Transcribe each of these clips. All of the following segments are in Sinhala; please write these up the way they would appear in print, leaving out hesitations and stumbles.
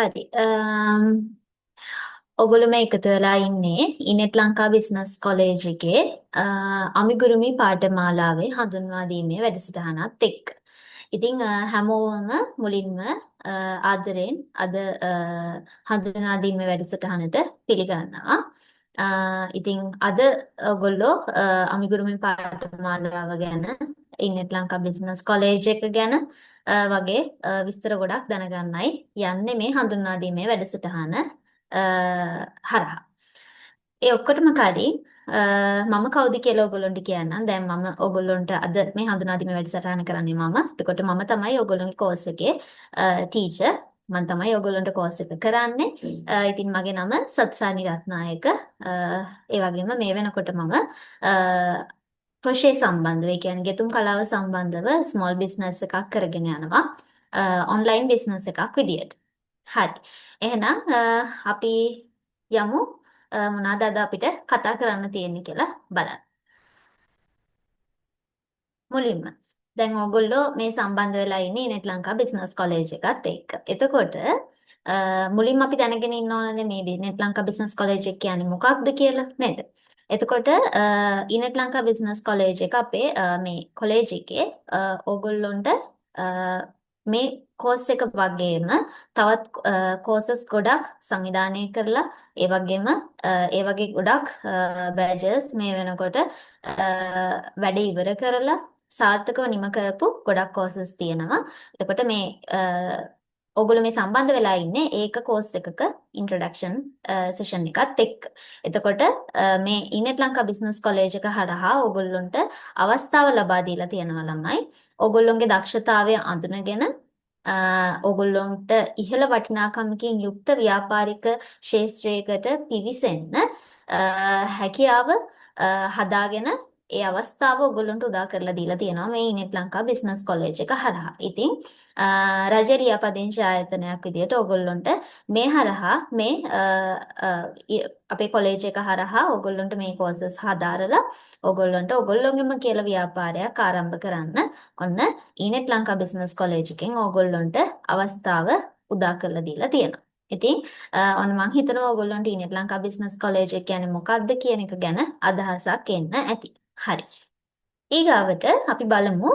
හරි. ඔගොල්ලෝ මේ එකතු වෙලා ඉන්නේ ඉනෙට් ලංකා බිස්නස් කොලේජ් එකේ අමිගුරුමි පාඨමාලාවේ හඳුන්වා දීමේ වැඩසටහනත් එක්ක. ඉතින් හැමෝම මුලින්ම ආදරෙන් අද හඳුන්වා දීමේ වැඩසටහනට පිළිගන්නවා. ඉතින් අද ඔයගොල්ලෝ අමිගුරුමි පාඨමාලාව ගැන, ඉනෙට් ලංකා බිස්නස් කොලේජ් එක ගැන වගේ විස්තර ගොඩක් දැනගන්නයි යන්නේ මේ හඳුන්වා දීමේ වැඩසටහන හරහා. ඒ ඔක්කොටම කලින් මම කවුද කියලා ඔයගොල්ලන්ට කියන්නම්. දැන් මම ඔයගොල්ලන්ට අද මේ හඳුනා දීමේ වැඩසටහන කරන්නේ මම. එතකොට මම තමයි ඔයගොල්ලන්ගේ කෝස් එකේ ටීචර්. මම තමයි ඔයගොල්ලන්ට කෝස් එක කරන්නේ. ඉතින් මගේ නම සත්සානි රත්නායක. ඒ වගේම මේ වෙනකොට මම ක්‍රොෂේ සම්බන්ධව, ඒ කියන්නේ ගෙතුම් කලාව සම්බන්ධව ස්මෝල් බිස්නස් එකක් කරගෙන යනවා. ඔන්ලයින් බිස්නස් එකක් විදියට. හරි. එහෙනම් අපි යමු මොනවාද අද අපිට කතා කරන්න තියෙන්නේ කියලා බලන්න. මුලින්ම දැන් ඕගොල්ලෝ මේ සම්බන්ධ වෙලා ඉන්නේ ඉනෙට් ලංකා බිස්නස් කොලේජ් එකත් එක්ක. එතකොට මුලින්ම අපි දැනගෙන ඉන්න ඕනනේ මේ ඉනෙට් ලංකා බිස්නස් කොලේජ් එක කියන්නේ මොකක්ද කියලා නේද? එතකොට ඉනෙට් ලංකා බිස්නස් කොලේජ් එක අපේ මේ කොලේජ් එකේ ඕගොල්ලොන්ට මේ කෝස් එක වගේම තවත් කෝසස් ගොඩක් සංවිධානය කරලා, ඒ වගේම ඒ වගේ ගොඩක් බැචස් මේ වෙනකොට වැඩ ඉවර කරලා සාර්ථකව නිම කරපු ගොඩක් කෝසස් තියෙනවා. එතකොට මේ ඔගොල්ලෝ මේ සම්බන්ධ වෙලා ඉන්නේ ඒක කෝස් එකක ඉන්ට්‍රොඩක්ෂන් සෙෂන් එකත් එක්ක. එතකොට මේ ඉනෙට් ලංකා බිස්නස් කොලේජ් එක හරහා ඔයගොල්ලොන්ට අවස්ථාව ලබා දීලා තියෙනවා ළමයි. ඔයගොල්ලොන්ගේ දක්ෂතාවය අඳුනගෙන ඔයගොල්ලොන්ට ඉහළ වටිනාකමකින් යුක්ත ව්‍යාපාරික ක්ෂේත්‍රයකට පිවිසෙන්න හැකියාව හදාගෙන ඒ අවස්ථාව ඔයගොල්ලන්ට උදා කරලා දීලා තියෙනවා මේ ඉනෙට් ලංකා බිස්නස් කොලේජ් එක හරහා. ඉතින් රජ ලියාපදිංචි ආයතනයක් විදියට ඔයගොල්ලන්ට මේ හරහා මේ අපේ කොලේජ් එක හරහා ඔයගොල්ලන්ට මේ කෝසස් හදාරලා ඔයගොල්ලන්ට ඔයගොල්ලොන්ගෙම කියලා ව්‍යාපාරයක් ආරම්භ කරන්න ඔන්න ඉනෙට් ලංකා බිස්නස් කොලේජ් එකෙන් ඔයගොල්ලන්ට අවස්ථාව උදා කරලා දීලා තියෙනවා. ඉතින් ඔන්න මං හිතනවා ඔයගොල්ලන්ට ඉනෙට් ලංකා බිස්නස් කොලේජ් එක කියන්නේ මොකක්ද කියන එක ගැන අදහසක් එන්න ඇති. හරි. ඊගාවට අපි බලමු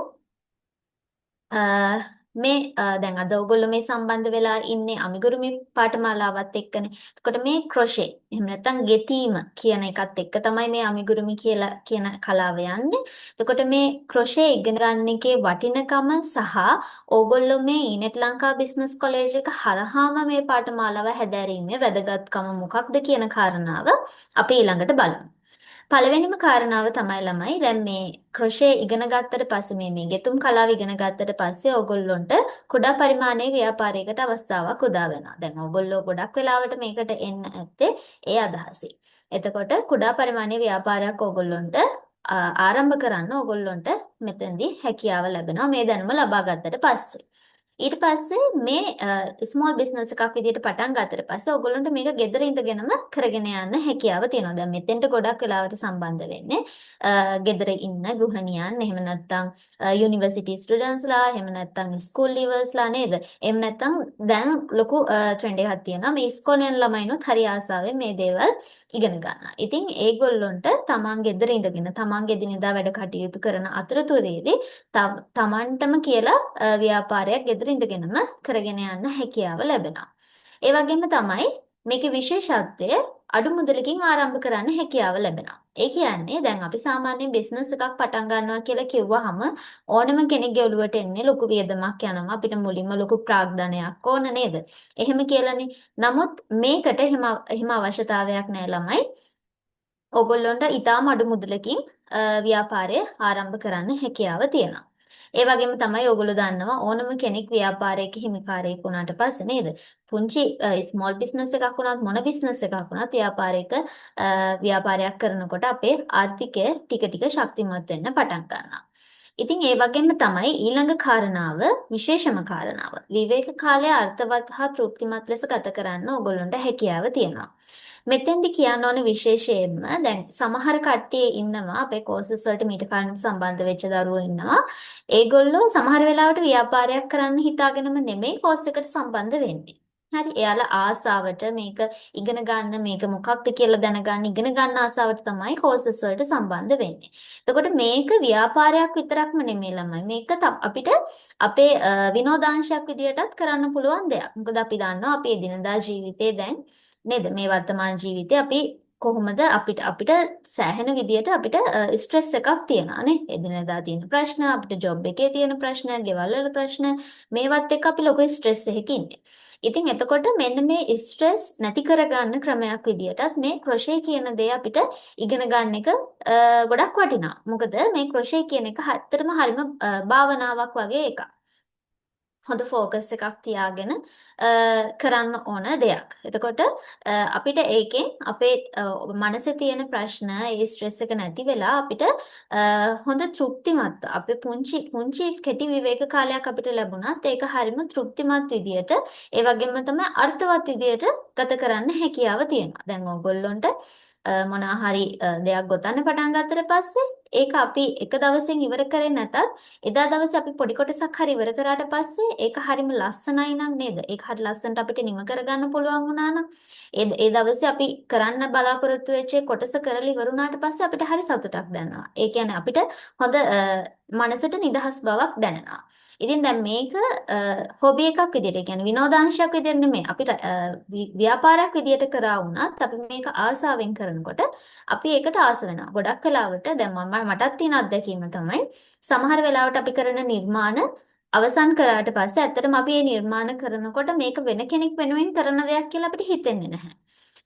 මේ දැන් අද ඔයගොල්ලෝ මේ සම්බන්ධ වෙලා ඉන්නේ අමිගුරුමි පාඨමාලාවත් එක්කනේ. එතකොට මේ ක්‍රොෂේ එහෙම නැත්නම් ගෙතීම කියන එකත් එක්ක තමයි මේ අමිගුරුමි කියලා කියන කලාව යන්නේ. එතකොට මේ ක්‍රොෂේ ඉගෙන ගන්න එකේ වටිනකම සහ ඕගොල්ලෝ මේ ඉනෙට් ලංකා බිස්නස් කොලේජ් එක හරහාම මේ පාඨමාලාව හැදෑරීමේ වැදගත්කම මොකක්ද කියන කාරණාව අපි ඊළඟට බලමු. පළවෙනිම කාරණාව තමයි ළමයි, දැන් මේ ක්‍රොෂේ ඉගෙන ගත්තට පස්සේ, මේ මේ ගෙතුම් කලාව ඉගෙන ගත්තට පස්සේ ඕගොල්ලොන්ට කුඩා පරිමාණයේ ව්‍යාපාරයකට අවස්ථාවක් උදා වෙනවා. දැන් ඕගොල්ලෝ ගොඩක් වෙලාවට මේකට එන්න ඇත්තේ ඒ අදහසින්. එතකොට කුඩා පරිමාණයේ ව්‍යාපාරයක් ඕගොල්ලොන්ට ආරම්භ කරන්න ඕගොල්ලොන්ට මෙතනදී හැකියාව ලැබෙනවා මේ දැනුම ලබා ගත්තට පස්සේ. ඊට පස්සේ මේ ස්මෝල් බිස්නස් එකක් විදිහට පටන් ගත්තට පස්සේ ඔයගොල්ලන්ට මේක ගෙදර ඉඳගෙනම කරගෙන යන්න හැකියාව තියෙනවා. දැන් මෙතෙන්ට ගොඩක් වෙලාවට සම්බන්ධ වෙන්නේ ගෙදර ඉන්න ගෘහණියන්, එහෙම නැත්නම් යුනිවර්සිටි ස්ටුඩන්ට්ස්ලා, එහෙම නැත්නම් ස්කූල් ලීවර්ස්ලා නේද? එහෙම නැත්නම් දැන් ලොකු ට්‍රෙන්ඩ් එකක් තියෙනවා මේ ඉස්කෝලේ යන ළමයිනුත් හරි ආසාවෙන් මේ දේවල් ඉගෙන ගන්නවා. ඉතින් ඒගොල්ලොන්ට තමන් ගෙදර ඉඳගෙන තමන්ගේ එදිනෙදා වැඩ කටයුතු කරන අතරතුරේදී තමන්ටම කියලා ව්‍යාපාරයක් ගෙදර ඉඳගෙනම කරගෙන යන්න හැකියාව ලැබෙනවා. ඒ වගේම තමයි මේකේ විශේෂත්වය අඩු මුදලකින් ආරම්භ කරන්න හැකියාව ලැබෙනවා. ඒ කියන්නේ දැන් අපි සාමාන්‍යයෙන් බිස්නස් එකක් පටන් ගන්නවා කියලා කිව්වහම ඕනම කෙනෙක්ගේ ඔළුවට එන්නේ ලොකු වියදමක් යනවා, අපිට මුලින්ම ලොකු ප්‍රාග්ධනයක් ඕන නේද? එහෙම කියලානේ. නමුත් මේකට එහෙම එහෙම අවශ්‍යතාවයක් නෑ ළමයි. ඔයගොල්ලොන්ට ඉතාම අඩු මුදලකින් ව්‍යාපාරය ආරම්භ කරන්න හැකියාව තියෙනවා. ඒ වගේම තමයි ඔයගොල්ලෝ දන්නවා ඕනම කෙනෙක් ව්‍යාපාරයක හිමිකාරයෙක් වුණාට පස්සේ නේද? පුංචි ස්මෝල් බිස්නස් එකක් වුණත් මොන බිස්නස් එකක් වුණත් ව්‍යාපාරයක් කරනකොට අපේ ආර්ථිකය ටික ටික ශක්තිමත් වෙන්න පටන් ගන්නවා. ඉතින් ඒ වගේම තමයි ඊළඟ කාරණාව, විශේෂම කාරණාව, විවේක කාලය අර්ථවත් හා තෘප්තිමත් ලෙස ගත කරන්න ඕගොල්ලන්ට හැකියාව තියෙනවා. මෙතෙන්දි කියන්න ඕනේ විශේෂයෙන්ම දැන් සමහර කට්ටිය ඉන්නවා අපේ කෝසස් වලට මීට කලින් සම්බන්ධ වෙච්ච දරුවෝ ඉන්නවා. ඒගොල්ලෝ සමහර වෙලාවට ව්‍යාපාරයක් කරන්න හිතාගෙනම නෙමෙයි කෝස් එකට සම්බන්ධ වෙන්නේ. හරි, එයාලා ආසාවට මේක ඉගෙන ගන්න, මේක මොකක්ද කියලා දැනගන්න ඉගෙන ගන්න ආසාවට තමයි කෝසස් වලට සම්බන්ධ වෙන්නේ. එතකොට මේක ව්‍යාපාරයක් විතරක්ම නෙමෙයි ළමයි. මේක අපිට අපේ විනෝදාංශයක් විදියටත් කරන්න පුළුවන් දෙයක්. මොකද අපි දන්නවා අපි එදිනදා ජීවිතේ දැන් නේද, මේ වර්තමාන ජීවිතේ අපි කොහොමද අපිට අපිට සෑහෙන විදියට අපිට ස්ට්‍රෙස් එකක් තියෙනවා නේ. එදිනදා තියෙන ප්‍රශ්න, අපිට ජොබ් එකේ තියෙන ප්‍රශ්න, ගෙවල් වල ප්‍රශ්න, මේවත් එක්ක අපි ලොකු ස්ට්‍රෙස් එකක ඉන්නේ. ඉතින් එතකොට මෙන්න මේ ස්ට්‍රෙස් නැති කරගන්න ක්‍රමයක් විදියටත් මේ ක්‍රොෂේ කියන දේ අපිට ඉගෙන ගන්න එක ගොඩක් වටිනවා. මොකද මේ ක්‍රොෂේ කියන එක ඇත්තටම හරිම භාවනාවක් වගේ එකක්. හොඳ ෆෝකස් එකක් තියාගෙන කරන්න ඕන දෙයක්. එතකොට අපිට ඒකෙන් අපේ මනසේ තියෙන ප්‍රශ්න, ඒ ස්ට්‍රෙස් එක නැති වෙලා අපිට හොඳ තෘප්තිමත්, අපේ පුංචි පුංචි කෙටි විවේක කාලයක් අපිට ලැබුණත් ඒක හරිම තෘප්තිමත් විදියට, ඒ වගේම තමයි අර්ථවත් විදියට ගත කරන්න හැකියාව තියෙනවා. දැන් ඕගොල්ලොන්ට මොනවා හරි දෙයක් ගොතන්න පටන් ගත්තට පස්සේ ඒක අපි එක දවසෙන් ඉවර කරේ නැතත් එදා දවසේ අපි පොඩි කොටසක් හරි ඉවර කරාට පස්සේ ඒක හරිම ලස්සනයි නම් නේද? ඒක හරි ලස්සනට අපිට නිම කරගන්න පුළුවන් වුණා නම් ඒ ඒ දවසේ අපි කරන්න බලාපොරොත්තු වෙච්ච කොටස කරලා ඉවර වුණාට පස්සේ අපිට හරි සතුටක් දැනෙනවා. ඒ කියන්නේ අපිට හොඳ මනසට නිදහස් බවක් දැනෙනවා. ඉතින් දැන් මේක හොබි එකක් විදියට, ඒ කියන්නේ විනෝදාංශයක් විදියට නෙමෙයි, අපිට ව්‍යාපාරයක් විදියට කරා වුණත් අපි මේක ආසාවෙන් කරනකොට අපි ඒකට ආස වෙනවා. ගොඩක් වෙලාවට දැන් මටත් තියෙන අත්දැකීම තමයි සමහර වෙලාවට අපි කරන නිර්මාණ අවසන් කරාට පස්සේ ඇත්තටම අපි මේ නිර්මාණ කරනකොට මේක වෙන කෙනෙක් වෙනුවෙන් කරන දෙයක් කියලා අපිට හිතෙන්නේ නැහැ.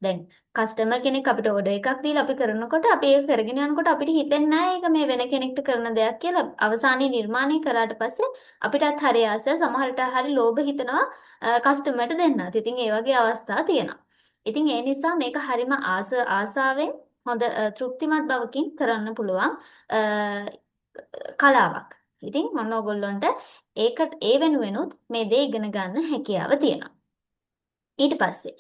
දැන් කස්ටමර් කෙනෙක් අපිට ඕඩර් එකක් දීලා අපි කරනකොට අපි ඒක කරගෙන යනකොට අපිට හිතෙන්නේ නැහැ ඒක මේ වෙන කෙනෙක්ට කරන දෙයක් කියලා. අවසානයේ නිර්මාණය කරාට පස්සේ අපිටත් හරි ආසයි, සමහරට හරි ලෝභ හිතෙනවා කස්ටමර්ට දෙන්නත්. ඉතින් ඒ වගේ අවස්ථා තියෙනවා. ඉතින් ඒ නිසා මේක හරිම ආසාවෙන් හොඳ තෘප්තිමත් බවකින් කරන්න පුළුවන් කලාවක්. ඉතින් ඔන්න ඔයගොල්ලන්ට ඒකට ඒ වෙනුවෙනුත් මේ දේ ඉගෙන ගන්න හැකියාව තියෙනවා. ඊට පස්සේ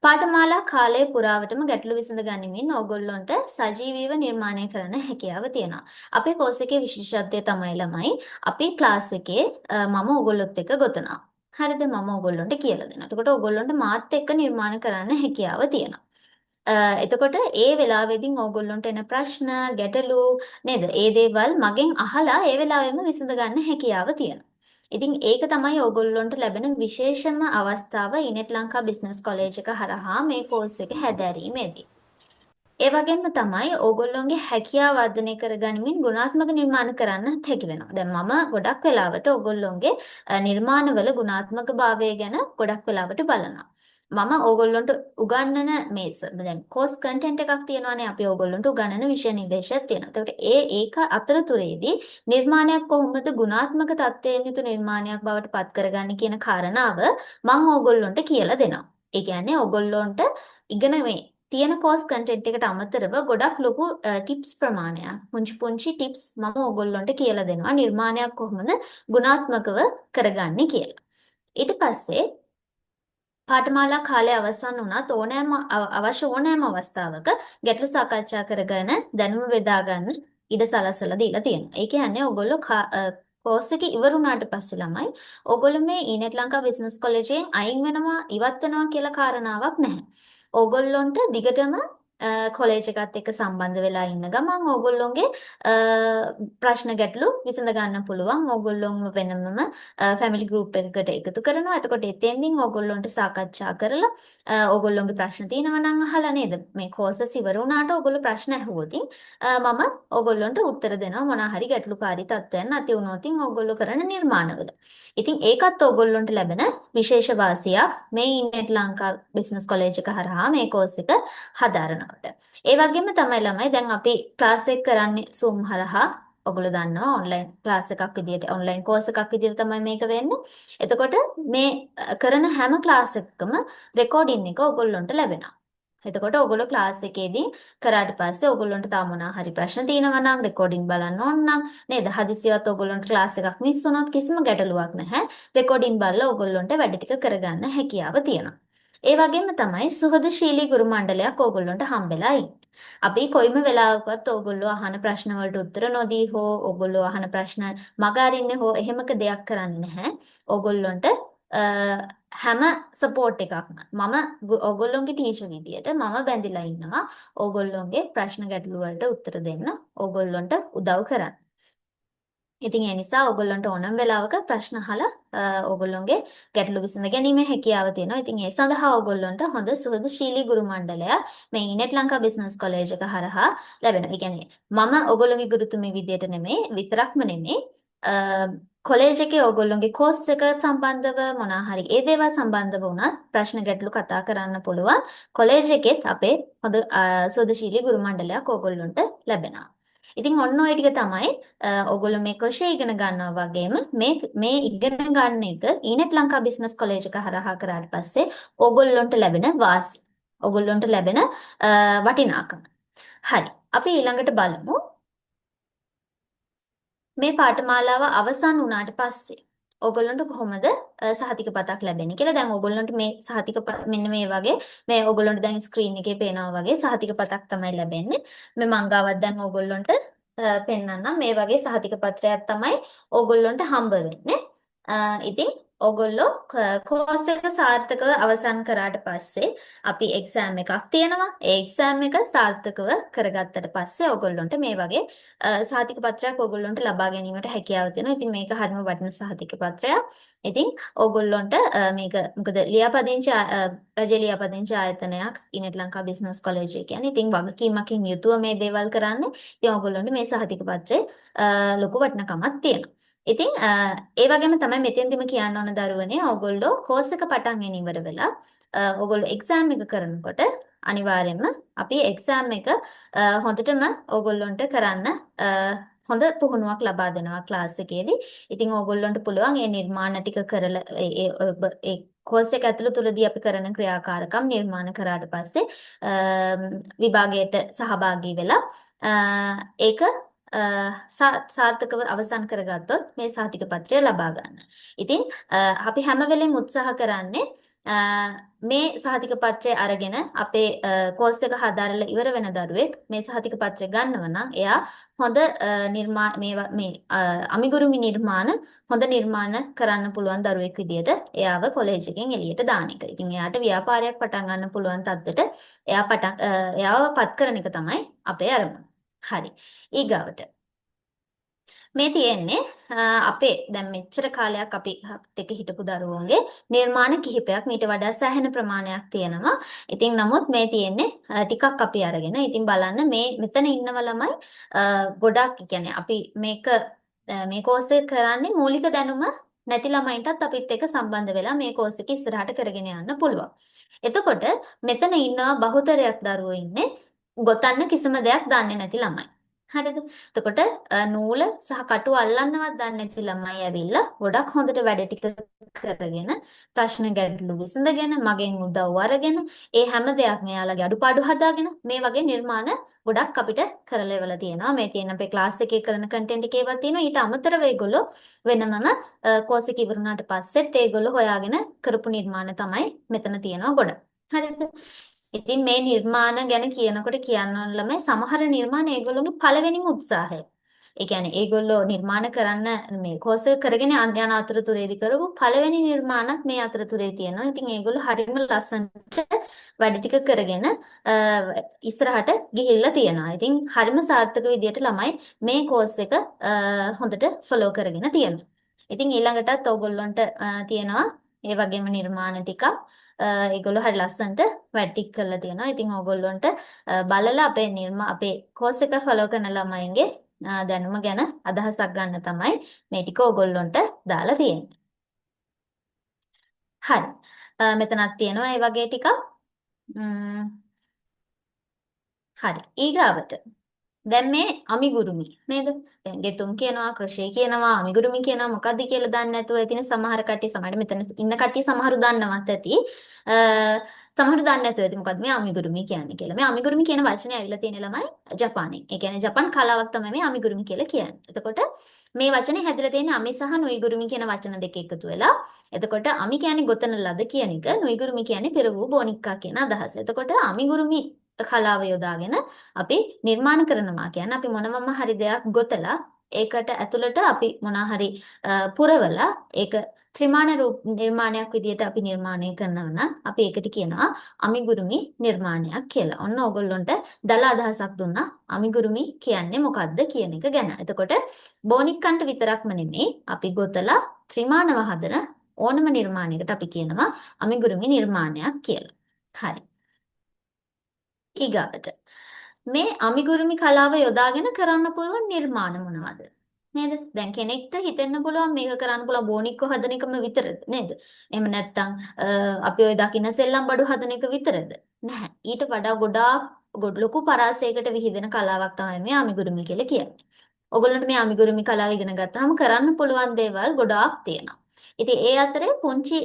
පාඨමාලා කාලය පුරාවටම ගැටලු විසඳ ගනිමින් ඕගොල්ලොන්ට සජීවීව නිර්මාණය කරන්න හැකියාව තියෙනවා. අපේ කෝස් එකේ විශේෂත්වය තමයි ළමයි, අපි ක්ලාස් එකේ මම ඕගොල්ලොත් එක්ක ගොතනවා. හරිද? මම ඕගොල්ලොන්ට කියලා දෙනවා. එතකොට ඕගොල්ලොන්ට මාත් එක්ක නිර්මාණ කරන්න හැකියාව තියෙනවා. එතකොට ඒ වෙලාවෙදින් ඕගොල්ලොන්ට එන ප්‍රශ්න, ගැටලු නේද? ඒ දේවල් මගෙන් අහලා ඒ වෙලාවෙම විසඳ ගන්න හැකියාව තියෙනවා. ඉතින් ඒක තමයි ඕගොල්ලොන්ට ලැබෙන විශේෂම අවස්ථාව ඉනෙට් ලංකා බිස්නස් කොලේජ් එක හරහා මේ කෝස් එක හැදෑරීමේදී. ඒ වගේම තමයි ඕගොල්ලොන්ගේ හැකියාව වර්ධනය කරගනිමින් ගුණාත්මක නිර්මාණ කරන්නත් හැකි වෙනවා. දැන් මම ගොඩක් වෙලාවට ඕගොල්ලොන්ගේ නිර්මාණවල ගුණාත්මක භාවය ගැන ගොඩක් වෙලාවට බලනවා. මම ඕගොල්ලොන්ට උගන්වන මේ දැන් කෝස් කන්ටෙන්ට් එකක් තියෙනවානේ, අපි ඕගොල්ලොන්ට උගන්වන විෂය නිර්දේශයක් තියෙනවා. එතකොට ඒක අතරතුරේදී නිර්මාණයක් කොහොමද ගුණාත්මක තත්ත්වයෙන් යුතු නිර්මාණයක් බවට පත් කරගන්නේ කියන කාරණාව මම ඕගොල්ලොන්ට කියලා දෙනවා. ඒ කියන්නේ ඕගොල්ලොන්ට ඉගෙන මේ තියෙන කෝස් කන්ටෙන්ට් එකට අමතරව ගොඩක් ලොකු ටිප්ස් ප්‍රමාණයක්, පුංචි පුංචි ටිප්ස් මම ඕගොල්ලොන්ට කියලා දෙනවා නිර්මාණයක් කොහොමද ගුණාත්මකව කරගන්නේ කියලා. ඊට පස්සේ පාඨමාලා කාලය අවසන් වුණත් ඕනෑම අවශ්‍ය ඕනෑම අවස්ථාවක ගැටලු සාකච්ඡා කරගෙන දැනුම බෙදා ගන්න ඉඩ සලසලා දීලා තියෙනවා. ඒ කියන්නේ ඔයගොල්ලෝ කෝස් එක ඉවර වුණාට පස්සේ ළමයි ඔයගොල්ලෝ මේ ඊනෙට් ලංකා බිස්නස් කොලෙජ් එකෙන් අයින් වෙනවා, ඉවත් වෙනවා කියලා කාරණාවක් නැහැ. ඕගොල්ලොන්ට දිගටම කොලේජ් එකත් එක්ක සම්බන්ධ වෙලා ඉන්න ගමන් ඕගොල්ලොන්ගේ ප්‍රශ්න ගැටලු විසඳ ගන්න පුළුවන්. ඕගොල්ලොන්ව වෙනමම ෆැමිලි ගෲප් එකකට එකතු කරනවා. එතකොට එතෙන්දින් ඕගොල්ලොන්ට සාකච්ඡා කරලා ඕගොල්ලොන්ගේ ප්‍රශ්න තියෙනවා නම් අහලා නේද? මේ කෝසස් ඉවර වුණාට ඕගොල්ලෝ ප්‍රශ්න ඇහුවොත් මම ඕගොල්ලොන්ට උත්තර දෙනවා, මොනවා හරි ගැටලුකාරී තත්ත්වයන් ඇති වුණොත් ඕගොල්ලෝ කරන නිර්මාණවල. ඉතින් ඒකත් ඕගොල්ලොන්ට ලැබෙන විශේෂ වාසියක් මේ ඉනෙට් ලංකා බිස්නස් කොලේජ් එක හරහා මේ කෝස් එක හදාරනකොට. ඒ වගේම තමයි ළමයි, දැන් අපි ක්ලාස් එක කරන්නේ Zoom හරහා. ඔයගොල්ලෝ දන්නවා ඔන්ලයින් ක්ලාස් එකක් විදියට, ඔන්ලයින් කෝස් එකක් විදියට තමයි මේක වෙන්නේ. එතකොට මේ කරන හැම ක්ලාස් එකකම රෙකෝඩින් එක ඔයගොල්ලොන්ට ලැබෙනවා. එතකොට ඔයගොල්ලෝ ක්ලාස් එකේදී කරාට පස්සේ ඔයගොල්ලන්ට තාම මොනවා හරි ප්‍රශ්න තියෙනවා නම්, රෙකෝඩින් බලන්න ඕන නම් නේද? හදිසියවත් ඔයගොල්ලන්ට ක්ලාස් එකක් මිස් වුණොත් කිසිම ගැටලුවක් නැහැ. රෙකෝඩින් බලලා ඔයගොල්ලන්ට වැඩ ටික කරගන්න හැකියාව තියෙනවා. ඒ වගේම තමයි සුහදශීලී ගුරු මණ්ඩලයක් ඕගොල්ලන්ට හම්බෙලා ඉන්නේ. අපි කොයිම වෙලාවකවත් ඕගොල්ලෝ අහන ප්‍රශ්න වලට උත්තර නොදී හෝ ඕගොල්ලෝ අහන ප්‍රශ්න මග අරින්නේ හෝ එහෙමක දෙයක් කරන්නේ නැහැ. ඕගොල්ලන්ට හැම සපෝට් එකක්ම මම ඕගොල්ලොන්ගේ ටීචර් විදියට මම බැඳිලා ඉන්නවා ඕගොල්ලොන්ගේ ප්‍රශ්න ගැටලු වලට උත්තර දෙන්න, ඕගොල්ලොන්ට උදව් කරන්න. ඉතින් ඒ නිසා ඕගොල්ලන්ට ඕනම වෙලාවක ප්‍රශ්න අහලා ඕගොල්ලොන්ගේ ගැටලු විසඳ ගැනීමේ හැකියාව තියෙනවා. ඉතින් ඒ සඳහා ඕගොල්ලන්ට හොඳ සුහදශීලී ගුරු මණ්ඩලයක් මේ ඊනෙට් ලංකා බිස්නස් කොලේජ් එක හරහා ලැබෙනවා. ඒ කියන්නේ මම ඕගොල්ලොන්ගේ ගුරුතුමී විදියට නෙමෙයි, විතරක්ම නෙමෙයි, කොලේජ් එකේ ඕගොල්ලොන්ගේ කෝස් එක සම්බන්ධව මොනවා හරි ඒ දේවල් සම්බන්ධව වුණත් ප්‍රශ්න ගැටලු කතා කරන්න පුළුවන්. කොලේජ් එකෙත් අපේ හොඳ සුහදශීලී ගුරු මණ්ඩලයක් ඕගොල්ලොන්ට ලැබෙනවා. ඉතින් ඔන්න ඔය ටික තමයි ඔයගොල්ලෝ මේ ක්‍රොෂේ ඉගෙන ගන්නවා වගේම මේ මේ ඉගෙන ගන්න එක ඊනෙට් ලංකා බිස්නස් කොලේජ් එක හරහා කරාට පස්සේ ඕගොල්ලොන්ට ලැබෙන වාසි, ඕගොල්ලොන්ට ලැබෙන වටිනාකම. හරි. අපි ඊළඟට බලමු මේ පාඨමාලාව අවසන් වුණාට පස්සේ ඕගොල්ලන්ට කොහොමද සහතික පතක් ලැබෙන්නේ කියලා. දැන් ඕගොල්ලන්ට මේ සහතික මෙන්න මේ වගේ මේ ඕගොල්ලන්ට දැන් ස්ක්‍රීන් එකේ පේනවා වගේ සහතික පතක් තමයි ලැබෙන්නේ. මේ මං ගාවත් දැන් ඕගොල්ලන්ට පෙන්වන්නම්. මේ වගේ සහතික පත්‍රයක් තමයි ඕගොල්ලන්ට හම්බ වෙන්නේ. ඉතින් ඕගොල්ලෝ කෝස් එක සාර්ථකව අවසන් කරාට පස්සේ අපි එක්සෑම් එකක් තියෙනවා. ඒ එක්සෑම් එක සාර්ථකව කරගත්තට පස්සේ ඕගොල්ලන්ට මේ වගේ සහතික පත්‍රයක් ඕගොල්ලන්ට ලබා ගැනීමට හැකියාව තියෙනවා. ඉතින් මේක හරිම වටින සහතික පත්‍රයක්. ඉතින් ඕගොල්ලන්ට මේක මොකද ලියාපදිංචි රජයේ ලියාපදිංචි ආයතනයක් ඊනෙට් ලංකා බිස්නස් කොලෙජ් එක කියන්නේ. ඉතින් වගකීමකින් යුතුව මේ දේවල් කරන්නේ. ඉතින් ඕගොල්ලන්ට මේ සහතික පත්‍රේ ලොකු වටිනකමක් තියෙනවා. ඉතින් ඒ වගේම තමයි මෙතෙන්දිම කියන්න ඕන දරුවනේ, ඕගොල්ලෝ කෝස් එක පටන් ඉවර වෙලා ඕගොල්ලෝ එක්සෑම් එක කරනකොට අනිවාර්යයෙන්ම අපි එක්සෑම් එක හොඳටම ඕගොල්ලොන්ට කරන්න හොඳ පුහුණුවක් ලබා දෙනවා ක්ලාස් එකේදී. ඉතින් ඕගොල්ලොන්ට පුළුවන් ඒ නිර්මාණ ටික කරලා ඒ ඒ කෝස් එක ඇතුළ තුලදී අපි කරන ක්‍රියාකාරකම් නිර්මාණ කරාට පස්සේ විභාගයට සහභාගී වෙලා ඒක සාර්ථකව අවසන් කරගත්තොත් මේ සහතික පත්‍රය ලබා ගන්න. ඉතින් අපි හැම වෙලෙම උත්සාහ කරන්නේ මේ සහතික පත්‍රය අරගෙන අපේ කෝස් එක හදාරලා ඉවර වෙන දරුවෙක් මේ සහතික පත්‍රය ගන්නව නම් එයා හොඳ මේ මේ අමිගුරුමි නිර්මාණ හොඳ නිර්මාණ කරන්න පුළුවන් දරුවෙක් විදියට එයාව කොලෙජ් එකෙන් එළියට දාන එක. ඉතින් එයාට ව්‍යාපාරයක් පටන් ගන්න පුළුවන් තත්ත්වයට එයාව පත් කරන එක තමයි අපේ අරමුණ. හරි. ඊගාවට මේ තියෙන්නේ අපේ දැන් මෙච්චර කාලයක් අපි එක්ක හිටපු දරුවෝන්ගේ නිර්මාණ කිහිපයක්. මීට වඩා සෑහෙන ප්‍රමාණයක් තියෙනවා. ඉතින් නමුත් මේ තියෙන්නේ ටිකක් අපි අරගෙන. ඉතින් බලන්න මේ මෙතන ඉන්නව ළමයි ගොඩක් කියන්නේ අපි මේක මේ කෝස් එක කරන්නේ මූලික දැනුම නැති ළමයින්ටත් අපිත් එක්ක සම්බන්ධ වෙලා මේ කෝස් එක ඉස්සරහට කරගෙන යන්න පුළුවන්. එතකොට මෙතන ඉන්නවා බහුතරයක් දරුවෝ ඉන්නේ ගොතන්න කිසිම දෙයක් දන්නේ නැති ළමයි. හරිද? එතකොට නූල සහ කටුව අල්ලන්නවත් දන්නේ නැති ළමයි ඇවිල්ලා ගොඩක් හොඳට වැඩ ටික කරගෙන ප්‍රශ්න ගැටලු විසඳගෙන මගෙන් උදව් අරගෙන ඒ හැම දෙයක්ම එයාලගේ අඩුපාඩු හදාගෙන මේ වගේ නිර්මාණ ගොඩක් අපිට කරලා ඉවලා තියෙනවා. මේ තියෙන අපේ ක්ලාස් එකේ කරන කන්ටෙන්ට් එකේ ඒවා තියෙනවා. ඊට අමතරව ඒගොල්ලෝ වෙනමම කෝස් එක ඉවර වුණාට පස්සෙත් ඒගොල්ලෝ හොයාගෙන කරපු නිර්මාණ තමයි මෙතන තියෙනවා ගොඩක්. හරිද? ඉතින් මේ නිර්මාණ ගැන කියනකොට කියන්න ඕන ළමයි සමහර නිර්මාණ ඒගොල්ලෝගේ පළවෙනිම උත්සාහය. ඒ කියන්නේ ඒගොල්ලෝ නිර්මාණ කරන්න මේ කෝස් එක කරගෙන යන අතරතුරේදී කරපු පළවෙනි නිර්මාණත් මේ අතරතුරේ තියෙනවා. ඉතින් ඒගොල්ලෝ හරිම ලස්සනට වැඩ ටික කරගෙන ඉස්සරහට ගිහිල්ලා තියෙනවා. ඉතින් හරිම සාර්ථක විදියට ළමයි මේ කෝස් එක හොඳට ෆලෝ කරගෙන තියෙනවා. ඉතින් ඊළඟටත් ඕගොල්ලන්ට තියෙනවා ඒ වගේම නිර්මාණ ටිකක්. ඒගොල්ලෝ හරි ලස්සනට වැඩ ටික කරලා තියෙනවා. ඉතින් ඕගොල්ලන්ට බලලා අපේ අපේ කෝස් එක ෆලෝ කරන ළමයින්ගේ දැනුම ගැන අදහසක් ගන්න තමයි මේ ටික ඕගොල්ලන්ට දාලා තියෙන්නේ. හරි. මෙතනක් තියෙනවා ඒ වගේ ටිකක්. හරි. ඊගාවට දැන් මේ අමිගුරුමි නේද? දැන් ගෙතුම් කියනවා, ක්‍රොෂේ කියනවා, අමිගුරුමි කියනවා මොකද්ද කියලා දන්නේ නැතුව ඇතින සමහර කට්ටිය සමහර මෙතන ඉන්න කට්ටිය සමහරු දන්නවත් ඇති. සමහරු දන්නේ නැතුව ඇති මොකද්ද මේ අමිගුරුමි කියන්නේ කියලා. මේ අමිගුරුමි කියන වචනේ ඇවිල්ලා තියෙන ළමයි ජපානයෙන්. ඒ කියන්නේ ජපන් කලාවක් තමයි මේ අමිගුරුමි කියලා කියන්නේ. එතකොට මේ වචනේ හැදිලා තියෙන්නේ අමි සහ නුයිගුරුමි කියන වචන දෙක එකතු වෙලා. එතකොට අමි කියන්නේ ගොතන ලද කියන එක, නුයිගුරුමි කියන්නේ පෙර වූ බෝනික්කා කියන අදහස. එතකොට අමිගුරුමි කලාව යොදාගෙන අපි නිර්මාණ කරනවා කියන්නේ අපි මොනවම හරි දෙයක් ගොතලා ඒකට ඇතුළට අපි මොනා හරි පුරවලා ඒක ත්‍රිමාන රූප නිර්මාණයක් විදියට අපි නිර්මාණය කරනවා නම් අපි ඒකට කියනවා අමිගුරුමි නිර්මාණයක් කියලා. ඔන්න ඕගොල්ලොන්ට දල අදහසක් දුන්නා අමිගුරුමි කියන්නේ මොකද්ද කියන එක ගැන. එතකොට බෝනික්කන්ට විතරක්ම නෙමෙයි අපි ගොතලා ත්‍රිමානව හදන ඕනම නිර්මාණයකට අපි කියනවා අමිගුරුමි නිර්මාණයක් කියලා. හරි. ඊගාවට මේ අමිගුරුමි කලාව යොදාගෙන කරන්න පුළුවන් නිර්මාණ මොනවද? නේද? දැන් කෙනෙක්ට හිතෙන්න පුළුවන් මේක කරන්න පුළුවන් බෝනික්කෝ හදන එකම විතරද නේද? එහෙම නැත්නම් අපි ඔය දකින්න සෙල්ලම් බඩු හදන එක විතරද? නැහැ. ඊට වඩා ගොඩාක් ලොකු පරාසයකට විහිදෙන කලාවක් තමයි මේ අමිගුරුමි කියලා කියන්නේ. ඔයගොල්ලන්ට මේ අමිගුරුමි කලාව ඉගෙන ගත්තාම කරන්න පුළුවන් දේවල් ගොඩාක් තියෙනවා. ඉතින් ඒ අතරේ පුංචි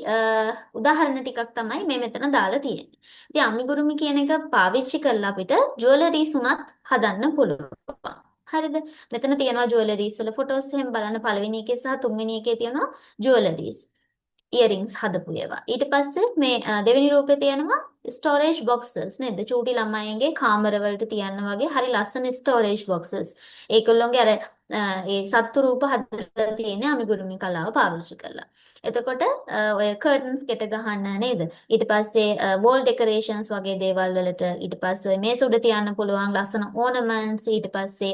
උදාහරණ ටිකක් තමයි මේ මෙතන දාලා තියෙන්නේ. ඉතින් අමිගුරුමි කියන එක පාවිච්චි කරලා අපිට ජුවලරීස් උනත් හදන්න පුළුවන්. හරිද? මෙතන තියෙනවා ජුවලරීස් වල ෆොටෝස් එහෙම බලන්න පළවෙනි එකේ සහ තුන්වෙනි එකේ තියෙනවා ජුවලරීස්. ඉයරින්ග්ස් හදපු ඒවා. ඊට පස්සේ මේ දෙවෙනි රූපේ තියෙනවා ස්ටෝරේජ් බොක්සස් නේද? චූටි ළමයින්ගේ කාමර වලට තියන්න වගේ හරි ලස්සන ස්ටෝරේජ් බොක්සස්. ඒගොල්ලොන්ගේ අර ඒ සත්තු රූප හදලා තියෙන අමිගුරුමි කලාව පාවිච්චි කරලා. එතකොට ඔය කර්ටන්ස් කෙට ගහන්න නේද? ඊට පස්සේ වෝල් ඩෙකරේෂන්ස් වගේ දේවල් වලට ඊට පස්සේ ඔය මේස උඩ තියන්න පුළුවන් ලස්සන ඕනමන්ට්ස් ඊට පස්සේ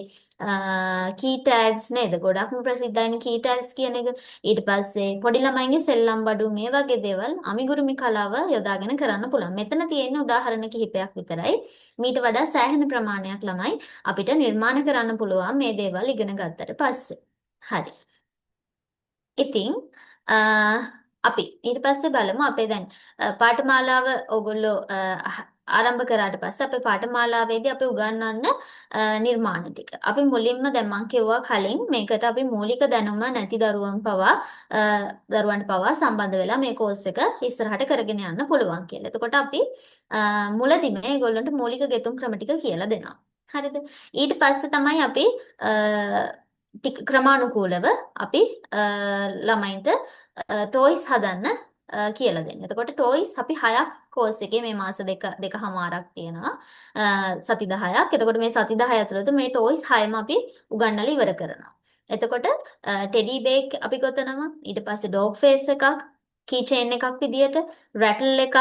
කී ටැග්ස් නේද? ගොඩක්ම ප්‍රසිද්ධයිනේ කී ටැග්ස් කියන එක. ඊට පස්සේ පොඩි ළමයින්ගේ සෙල්ලම් බඩු මේ වගේ දේවල් අමිගුරුමි කලාව යොදාගෙන කරන්න පුළුවන්. මෙතන තියෙන උදාහරණ කිහිපයක් විතරයි. මීට වඩා සෑහෙන ප්‍රමාණයක් ළමයි අපිට නිර්මාණ කරන්න පුළුවන් මේ දේවල් ඉගෙන ගත්තට පස්සේ. හරි. ඉතින් අපි ඊට පස්සේ බලමු අපේ දැන් පාඨමාලාව ඕගොල්ලෝ ආරම්භ කරාට පස්සේ අපේ පාඨමාලාවේදී අපි උගන්වන්න නිර්මාණ ටික. අපි මුලින්ම දැන් මං කිව්වා කලින් මේකට අපි මූලික දැනුම නැති දරුවන් පවා දරුවන්ට පවා සම්බන්ධ වෙලා මේ කෝස් එක ඉස්සරහට කරගෙන යන්න පුළුවන් කියලා. එතකොට අපි මුලදිම ඒගොල්ලන්ට මූලික ගෙතුම් ක්‍රම ටික කියලා දෙනවා. හරිද? ඊට පස්සේ තමයි අපි ටික ක්‍රමානුකූලව අපි ළමයින්ට ටොයිස් හදන්න කියලා දෙන්න. එතකොට ටොයිස් අපි 6ක් කෝස් එකේ මේ මාස දෙක දෙකහමාරක් තියෙනවා. සති 10ක්. එතකොට මේ සති 10 ඇතුළත මේ ටොයිස් 6ම අපි උගන්වලා ඉවර කරනවා. එතකොට ටෙඩි බේක් අපි ගොතනවා. ඊට පස්සේ ඩොග් ෆේස් එකක්, කී චේන් එකක් විදියට, රැටල් එකක්,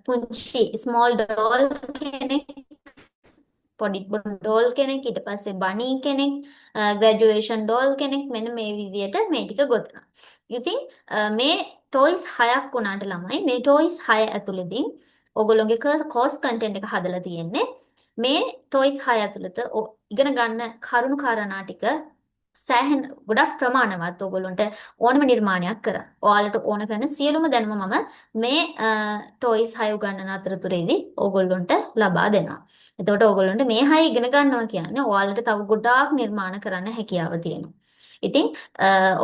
පුංචි ස්මෝල් ඩෝල් කෙනෙක්, පොඩි ඩෝල් කෙනෙක්, ඊට පස්සේ බනී කෙනෙක්, ග්‍රැජුවේෂන් ඩෝල් කෙනෙක්, මෙන්න මේ විදියට මේ ටික ගොතනවා. ඉතින් මේ ටොයිස් 6ක් වුණාට ළමයි මේ ටොයිස් 6 ඇතුළේදී ඔයගොල්ලෝගේ කෝස් කන්ටෙන්ට් එක හදලා තියෙන්නේ මේ ටොයිස් 6 ඇතුළත ඉගෙන ගන්න කරුණු කාරණා ටික සෑහෙන ගොඩක් ප්‍රමාණවත් ඔයගොල්ලන්ට ඕනම නිර්මාණයක් කරන්න. ඔයාලට ඕන කරන සියලුම දැනුම මම මේ ටොයිස් 6 උගන්වන අතරතුරේදී ඔයගොල්ලන්ට ලබා දෙනවා. එතකොට ඔයගොල්ලන්ට මේ 6 ඉගෙන ගන්නවා කියන්නේ ඔයාලට තව ගොඩාක් නිර්මාණ කරන්න හැකියාව තියෙනවා. ඉතින්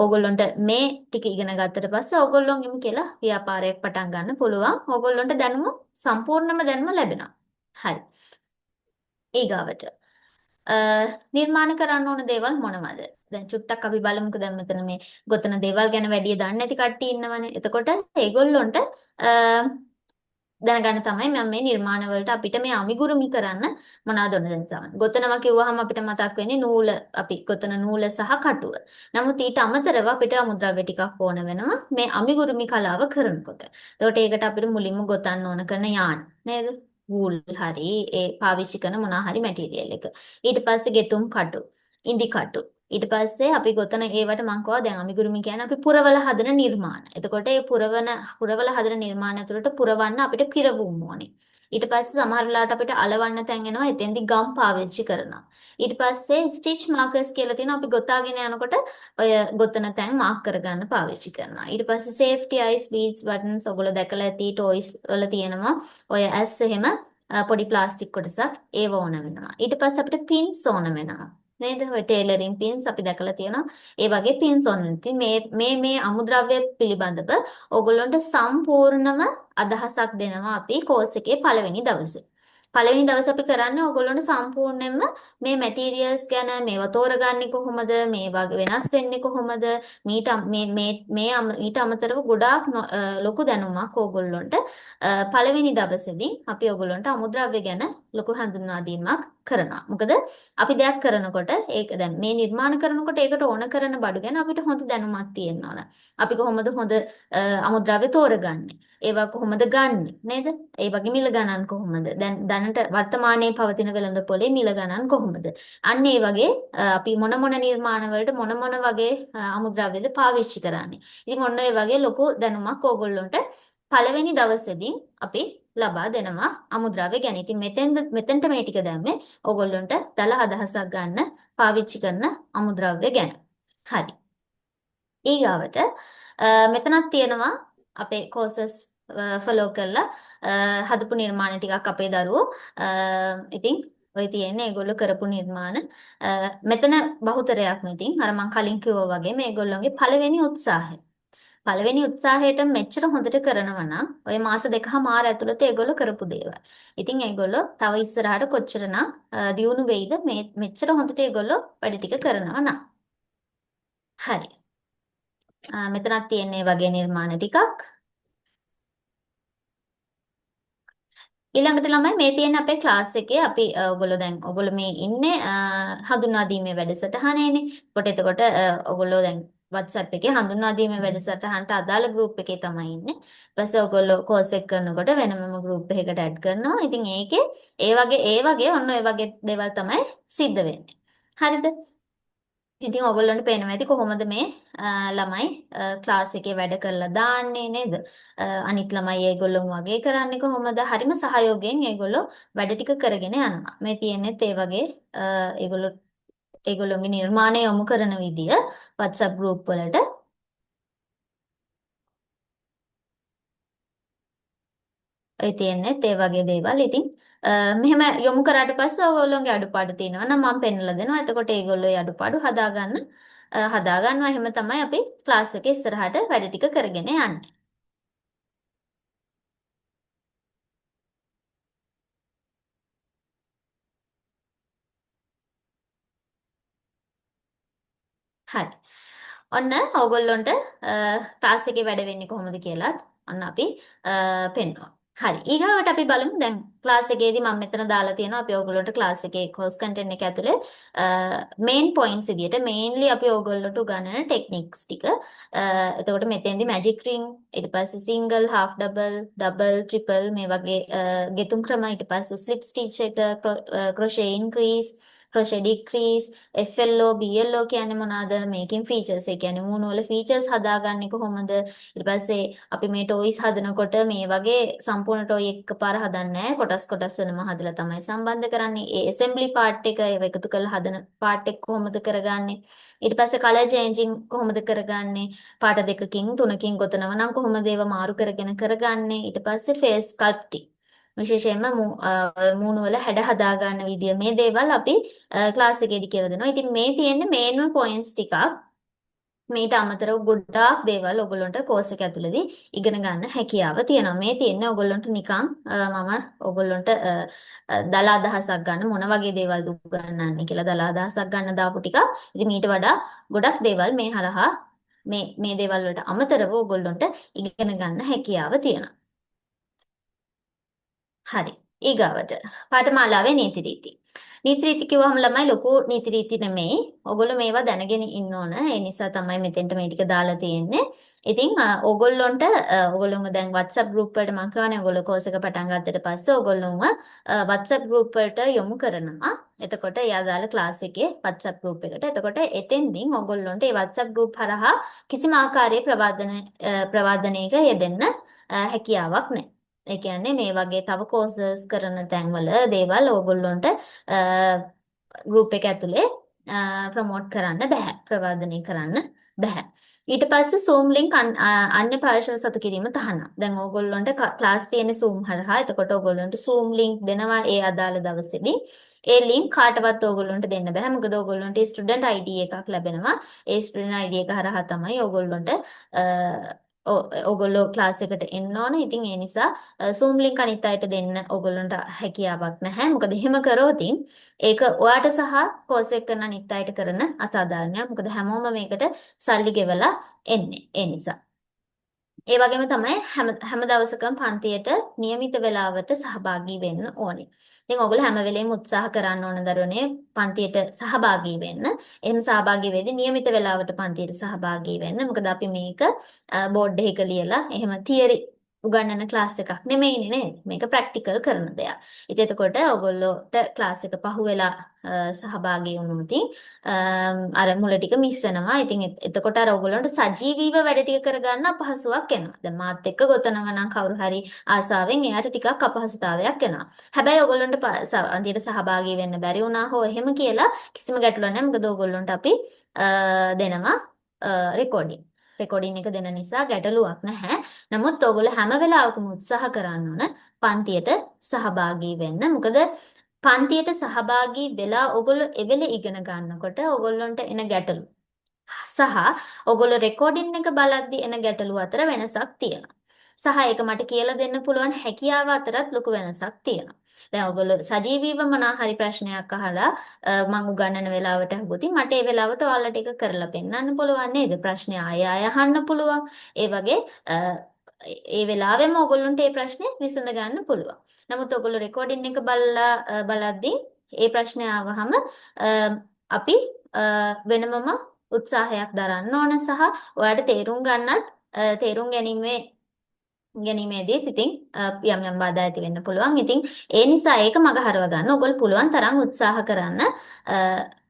ඕගොල්ලන්ට මේ ටික ඉගෙන ගත්තට පස්සේ ඕගොල්ලොන්ගෙම කියලා ව්‍යාපාරයක් පටන් ගන්න පුළුවන්. ඕගොල්ලන්ට දැනුම සම්පූර්ණම දැනුම ලැබෙනවා. හරි. ඊගාවට නිර්මාණ කරන්න ඕන දේවල් මොනවද? දැන් චුට්ටක් අපි බලමුකෝ. දැන් මෙතන මේ ගොතන දේවල් ගැන වැඩි දන්නේ නැති කට්ටිය ඉන්නවනේ. එතකොට ඒගොල්ලොන්ට දැනගන්න තමයි මම මේ නිර්මාණ වලට අපිට මේ අමිගුරුමි කරන්න මොනවද ඕන දැන් සමන්. ගොතනවා කිව්වහම අපිට මතක් වෙන්නේ නූල, අපි ගොතන නූල සහ කටුව. නමුත් ඊට අමතරව අපිට අමුද්‍රව්‍ය ටිකක් ඕන වෙනවා මේ අමිගුරුමි කලාව කරනකොට. එතකොට ඒකට අපිට මුලින්ම ගොතන්න ඕන කරන යාන් නේද? වූල් හරි ඒ පාවිච්චි කරන මොනවා හරි මැටීරියල් එක. ඊට පස්සේ ගෙතුම් කටු, ඉඳි කටු. ඊට පස්සේ අපි ගොතන ඒවට මං කිව්වා දැන් අමිගුරුමි කියන්නේ අපි පුරවල හදන නිර්මාණ. එතකොට ඒ පුරවල හදන නිර්මාණ ඇතුළට පුරවන්න අපිට පිරවුම් ඕනේ. ඊට පස්සේ සමහර වෙලාවට අපිට අලවන්න තැන් එනවා, එතෙන්දි ගම් පාවිච්චි කරනවා. ඊට පස්සේ ස්ටිච් මාකර්ස් කියලා තියෙනවා, අපි ගොතාගෙන යනකොට ඔය ගොතන තැන් මාක් කරගන්න පාවිච්චි කරනවා. ඊට පස්සේ සේෆ්ටි අයිස් බීඩ්ස් බටන්ස් ඔයගොල්ලෝ දැකලා ඇති ටොයිස් වල තියෙනවා. ඔය ඇස් එහෙම පොඩි ප්ලාස්ටික් කොටසක් ඒව ඕන වෙනවා. ඊට පස්සේ අපිට පින්ස් ඕන වෙනවා. නේද? ඔය ටේලරින් පින්ස් අපි දැකලා තියෙනවා. ඒ වගේ පින්ස් ඕන. ඉතින් මේ මේ මේ අමුද්‍රව්‍ය පිළිබඳව ඕගොල්ලන්ට සම්පූර්ණම අදහසක් දෙනවා අපි කෝස් එකේ පළවෙනි දවසේ. පළවෙනි දවසේ අපි කරන්නේ ඕගොල්ලන්ට සම්පූර්ණයෙන්ම මේ මැටීරියල්ස් ගැන, මේවා තෝරගන්නේ කොහොමද, මේ වගේ වෙනස් වෙන්නේ කොහොමද, මීට මේ මේ මේ ඊට අමතරව ගොඩාක් ලොකු දැනුමක් ඕගොල්ලන්ට පළවෙනි දවසේදී අපි ඕගොල්ලන්ට අමුද්‍රව්‍ය ගැන ලොකු හඳුන්වා දීමක් කරනවා. මොකද අපි දෙයක් කරනකොට ඒක දැන් මේ නිර්මාණ කරනකොට ඒකට ඕන කරන බඩු ගැන අපිට හොඳ දැනුමක් තියෙන්න ඕන. අපි කොහොමද හොඳ අමුද්‍රව්‍ය තෝරගන්නේ? ඒවා කොහොමද ගන්නෙ නේද? ඒ වගේ මිල ගණන් කොහොමද? දැන් දැනට වර්තමානයේ පවතින වෙළඳ පොලේ මිල ගණන් කොහොමද? අන්න ඒ වගේ අපි මොන මොන නිර්මාණ වලට මොන මොන වගේ අමුද්‍රව්‍යද පාවිච්චි කරන්නේ? ඉතින් ඔන්න ඒ වගේ ලොකු දැනුමක් ඕගොල්ලොන්ට පළවෙනි දවසේදී අපි ලබා දෙනවා අමුද්‍රව්‍ය ගැන. ඉතින් මෙතෙන්ට මේ ටික දැම්මේ ඕගොල්ලොන්ට දල අදහසක් ගන්න පාවිච්චි කරන අමුද්‍රව්‍ය ගැන. හරි. ඊගාවට මෙතනක් තියෙනවා අපේ කෝසස් ෆලෝ කරලා හදපු නිර්මාණ ටිකක් අපේ දරුවෝ. ඉතින් ඔය තියෙන්නේ ඒගොල්ලෝ කරපු නිර්මාණ. මෙතන බහුතරයක්ම ඉතින් අර මං කලින් කිව්වා වගේ මේගොල්ලෝගේ පළවෙනි උත්සාහය. පළවෙනි උත්සාහයට මෙච්චර හොඳට කරනවා නම් ඔය මාස දෙකමාර ඇතුළත ඒගොල්ලෝ කරපු දේවල්. ඉතින් ඒගොල්ලෝ තව ඉස්සරහට කොච්චරනම් දියුණු වෙයිද මේ මෙච්චර හොඳට ඒගොල්ලෝ වැඩ ටික කරනවා නම්. හරි. මෙතනක් තියෙන්නේ වගේ නිර්මාණ ටිකක්. ඊළඟට ළමයි මේ තියෙන අපේ ක්ලාස් එකේ අපි ඔයගොල්ලෝ දැන් ඔයගොල්ලෝ මේ ඉන්නේ හඳුන්වා දීමේ වැඩසටහනේනේ. එතකොට ඔයගොල්ලෝ දැන් WhatsApp එකේ හඳුන්වා දීමේ වැඩසටහනට අදාළ ගෲප් එකේ තමයි ඉන්නේ. ඊට පස්සේ ඔයගොල්ලෝ කෝස් එක කරනකොට වෙනමම ගෲප් එකකට ඇඩ් කරනවා. ඉතින් ඒකේ ඒ වගේ ඔන්න ඔය වගේ දේවල් තමයි සිද්ධ වෙන්නේ. හරිද? ඉතින් ඔයගොල්ලන්ට පේනවා ඇති කොහොමද මේ ළමයි ක්ලාස් එකේ වැඩ කරලා දාන්නේ නේද? අනිත් ළමයි ඒගොල්ලොන් වගේ කරන්නේ කොහොමද? හරිම සහයෝගයෙන් ඒගොල්ලෝ වැඩ ටික කරගෙන යනවා. මේ තියෙන්නේත් ඒ වගේ ඒගොල්ලොන්ගේ නිර්මාණය යොමු කරන විදිය WhatsApp group වලට. ඔය තියෙන්නේත් ඒ වගේ දේවල්. ඉතින් මෙහෙම යොමු කරාට පස්සේ ඔයගොල්ලෝගේ අඩුපාඩු තියෙනවා නම් මම පෙන්නලා දෙනවා. එතකොට ඒගොල්ලෝ ඒ අඩුපාඩු හදාගන්නවා. එහෙම තමයි අපි ක්ලාස් එකේ ඉස්සරහට වැඩ ටික කරගෙන යන්නේ. හරි. ඔන්න ඕගොල්ලොන්ට ක්ලාස් එකේ වැඩ වෙන්නේ කොහොමද කියලාත් ඔන්න අපි පෙන්නුවා. හරි. ඊගාවට අපි බලමු දැන් ක්ලාස් එකේදී මම මෙතන දාලා තියෙනවා අපි ඕගොල්ලොන්ට ක්ලාස් එකේ කෝස් කන්ටෙන්ට් එක ඇතුලේ මේන් පොයින්ට්ස් විදියට මේන්ලි අපි ඕගොල්ලොන්ට උගන්වන ටෙක්නික්ස් ටික. එතකොට මෙතෙන්දී මැජික් රින්ග්, ඊට පස්සේ single, half double, double, triple මේ වගේ ගෙතුම් ක්‍රම, ඊට පස්සේ ස්ලිප් ස්ටිච් එක, crochet increase, crochet decrease, FLO, BLO කියන්නේ මොනවාද? මේකෙන් ෆීචර්ස්, ඒ කියන්නේ මූණ වල ෆීචර්ස් හදාගන්නේ කොහොමද? ඊට පස්සේ අපි මේ ටොයිස් හදනකොට මේ වගේ සම්පූර්ණ ටොයි එකපාර හදන්නේ නැහැ. කොටස් කොටස් වෙනම හදලා තමයි සම්බන්ධ කරන්නේ. ඒ ඇසෙම්බලි පාර්ට් එක ඒව එකතු කරලා හදන පාර්ට් එක කොහොමද කරගන්නේ? ඊට පස්සේ කලර් චේන්ජින් කොහොමද කරගන්නේ? පාට දෙකකින් තුනකින් ගොතනවා නම් කොහොමද ඒව මාරු කරගෙන කරගන්නේ? ඊට පස්සේ ෆේස් ස්කල්ප්ටිං, විශේෂයෙන්ම මූණ වල හැඩ හදා ගන්න විදිය, මේ දේවල් අපි ක්ලාස් එකේදී කියලා දෙනවා. ඉතින් මේ තියෙන්නේ මේන්ම පොයින්ට්ස් ටිකක්. මීට අමතරව ගොඩාක් දේවල් ඔයගොල්ලන්ට කෝස් එක ඇතුළේදී ඉගෙන ගන්න හැකියාව තියෙනවා. මේ තියෙන්නේ ඔයගොල්ලන්ට නිකන් මම ඔයගොල්ලන්ට දල අදහසක් ගන්න මොන වගේ දේවල්ද උගන්වන්නේ කියලා දල අදහසක් ගන්න දාපු ටිකක්. ඉතින් මීට වඩා ගොඩක් දේවල් මේ හරහා මේ දේවල් වලට අමතරව ඔයගොල්ලන්ට ඉගෙන ගන්න හැකියාව තියෙනවා. හරි. ඊගාවට පාඨමාලාවේ නීති රීති. නීති රීති කිව්වහම ළමයි ලොකු නීති රීති නෙමෙයි. ඔයගොල්ලෝ මේවා දැනගෙන ඉන්න ඕන. ඒ නිසා තමයි මෙතෙන්ට මේ ටික දාලා තියෙන්නේ. ඉතින් ඔයගොල්ලොන්ව දැන් WhatsApp group වලට මං කියවනේ ඔයගොල්ලෝ කෝස් එක පටන් ගත්තට පස්සේ ඔයගොල්ලොන්ව WhatsApp group වලට යොමු කරනවා. එතකොට ඒ අදාළ ක්ලාස් එකේ WhatsApp group එකට. එතකොට එතෙන්දින් ඔයගොල්ලොන්ට ඒ WhatsApp group හරහා කිසිම ආකාරයේ ප්‍රවාදනයක යෙදෙන්න හැකියාවක් නැහැ. ඒ කියන්නේ මේ වගේ තව කෝසස් කරන තැන්වල දේවල් ඕගොල්ලොන්ට ගෲප් එක ඇතුලේ ප්‍රොමෝට් කරන්න බැහැ, ප්‍රවර්ධනය කරන්න බැහැ. ඊට පස්සේ Zoom link අන්‍ය පාර්ශ්ව සතු කිරීම තහනම්. දැන් ඕගොල්ලොන්ට ක්ලාස් තියෙන Zoom හරහා. එතකොට ඕගොල්ලොන්ට Zoom link දෙනවා ඒ අදාළ දවසේදී. ඒ link කාටවත් ඕගොල්ලොන්ට දෙන්න බැහැ. මොකද ඕගොල්ලොන්ට ස්ටුඩන්ට් ID එකක් ලැබෙනවා. ඒ ස්ටුඩන්ට් ID එක හරහා තමයි ඕගොල්ලෝ ක්ලාස් එකට එන්න ඕන. ඉතින් ඒ නිසා Zoom link අනිත් අයට දෙන්න ඕගොල්ලන්ට හැකියාවක් නැහැ. මොකද එහෙම කරොත් ඒක ඔයාට සහ කෝස් එක කරන අනිත් අයට කරන අසාධාරණයක්. මොකද හැමෝම මේකට සල්ලි ගෙවලා එන්නේ. ඒ නිසා. ඒ වගේම තමයි හැම හැම දවසකම පන්තියට නියමිත වෙලාවට සහභාගී වෙන්න ඕනේ. ඉතින් ඔයගොල්ලෝ හැම වෙලේම උත්සාහ කරන්න ඕන දරුවනේ පන්තියට සහභාගී වෙන්න. එහෙම සහභාගී වෙද්දී නියමිත වෙලාවට පන්තියට සහභාගී වෙන්න. මොකද අපි මේක බෝඩ් එකක ලියලා එහෙම තියරි උගන්වන ක්ලාස් එකක් නෙමෙයිනේ නේද? මේක ප්‍රැක්ටිකල් කරන දෙයක්. ඉතින් එතකොට ඔයගොල්ලෝට ක්ලාස් එක පහුවෙලා සහභාගී වුණොත් අර මුල ටික මිස් වෙනවා. ඉතින් එතකොට අර ඔයගොල්ලන්ට සජීවීව වැඩ ටික කරගන්න අපහසුයක් එනවා. දැන් මාත් එක්ක ගොතනවා නම් කවුරු හරි ආසාවෙන් එයාට ටිකක් අපහසුතාවයක් එනවා. හැබැයි ඔයගොල්ලන්ට පන්තියට සහභාගී වෙන්න බැරි වුණා හෝ එහෙම කියලා කිසිම ගැටලුවක් නැහැ. මොකද ඔයගොල්ලන්ට අපි දෙනවා රෙකෝඩින්. රෙකෝඩින් එක දෙන නිසා ගැටලුවක් නැහැ. නමුත් ඔයගොල්ලෝ හැම වෙලාවකම උත්සාහ කරන්න ඕන පන්තියට සහභාගී වෙන්න. මොකද පන්තියට සහභාගී වෙලා ඔයගොල්ලෝ එවෙලෙ ඉගෙන ගන්නකොට ඔයගොල්ලන්ට එන ගැටලු සහ ඔයගොල්ලෝ රෙකෝඩින් එක බලද්දි එන ගැටලු අතර වෙනසක් තියෙනවා. සහ ඒක මට කියලා දෙන්න පුළුවන් හැකියාව අතරත් ලොකු වෙනසක් තියෙනවා. දැන් ඔයගොල්ලෝ සජීවීව මොනා හරි ප්‍රශ්නයක් අහලා මං උගන්වන වෙලාවට අහුවොත් මට ඒ වෙලාවට ඔයාලට ඒක කරලා පෙන්නන්න පුළුවන් නේද? ප්‍රශ්නේ ආය ආය අහන්න පුළුවන්. ඒ වගේ ඒ වෙලාවෙම ඔයගොල්ලන්ට ඒ ප්‍රශ්නේ විසඳ ගන්න පුළුවන්. නමුත් ඔයගොල්ලෝ රෙකෝඩින් එක බලලා බලද්දී ඒ ප්‍රශ්නේ ආවහම අපි වෙනමම උත්සාහයක් දරන්න ඕන සහ ඔයාලට තේරුම් ගන්නත් තේරුම් ගැනීමේදීත් ඉතින් යම් යම් බාධා ඇති වෙන්න පුළුවන්. ඉතින් ඒ නිසා ඒක මග හරව ගන්න ඔයගොල්ලෝ පුළුවන් තරම් උත්සාහ කරන්න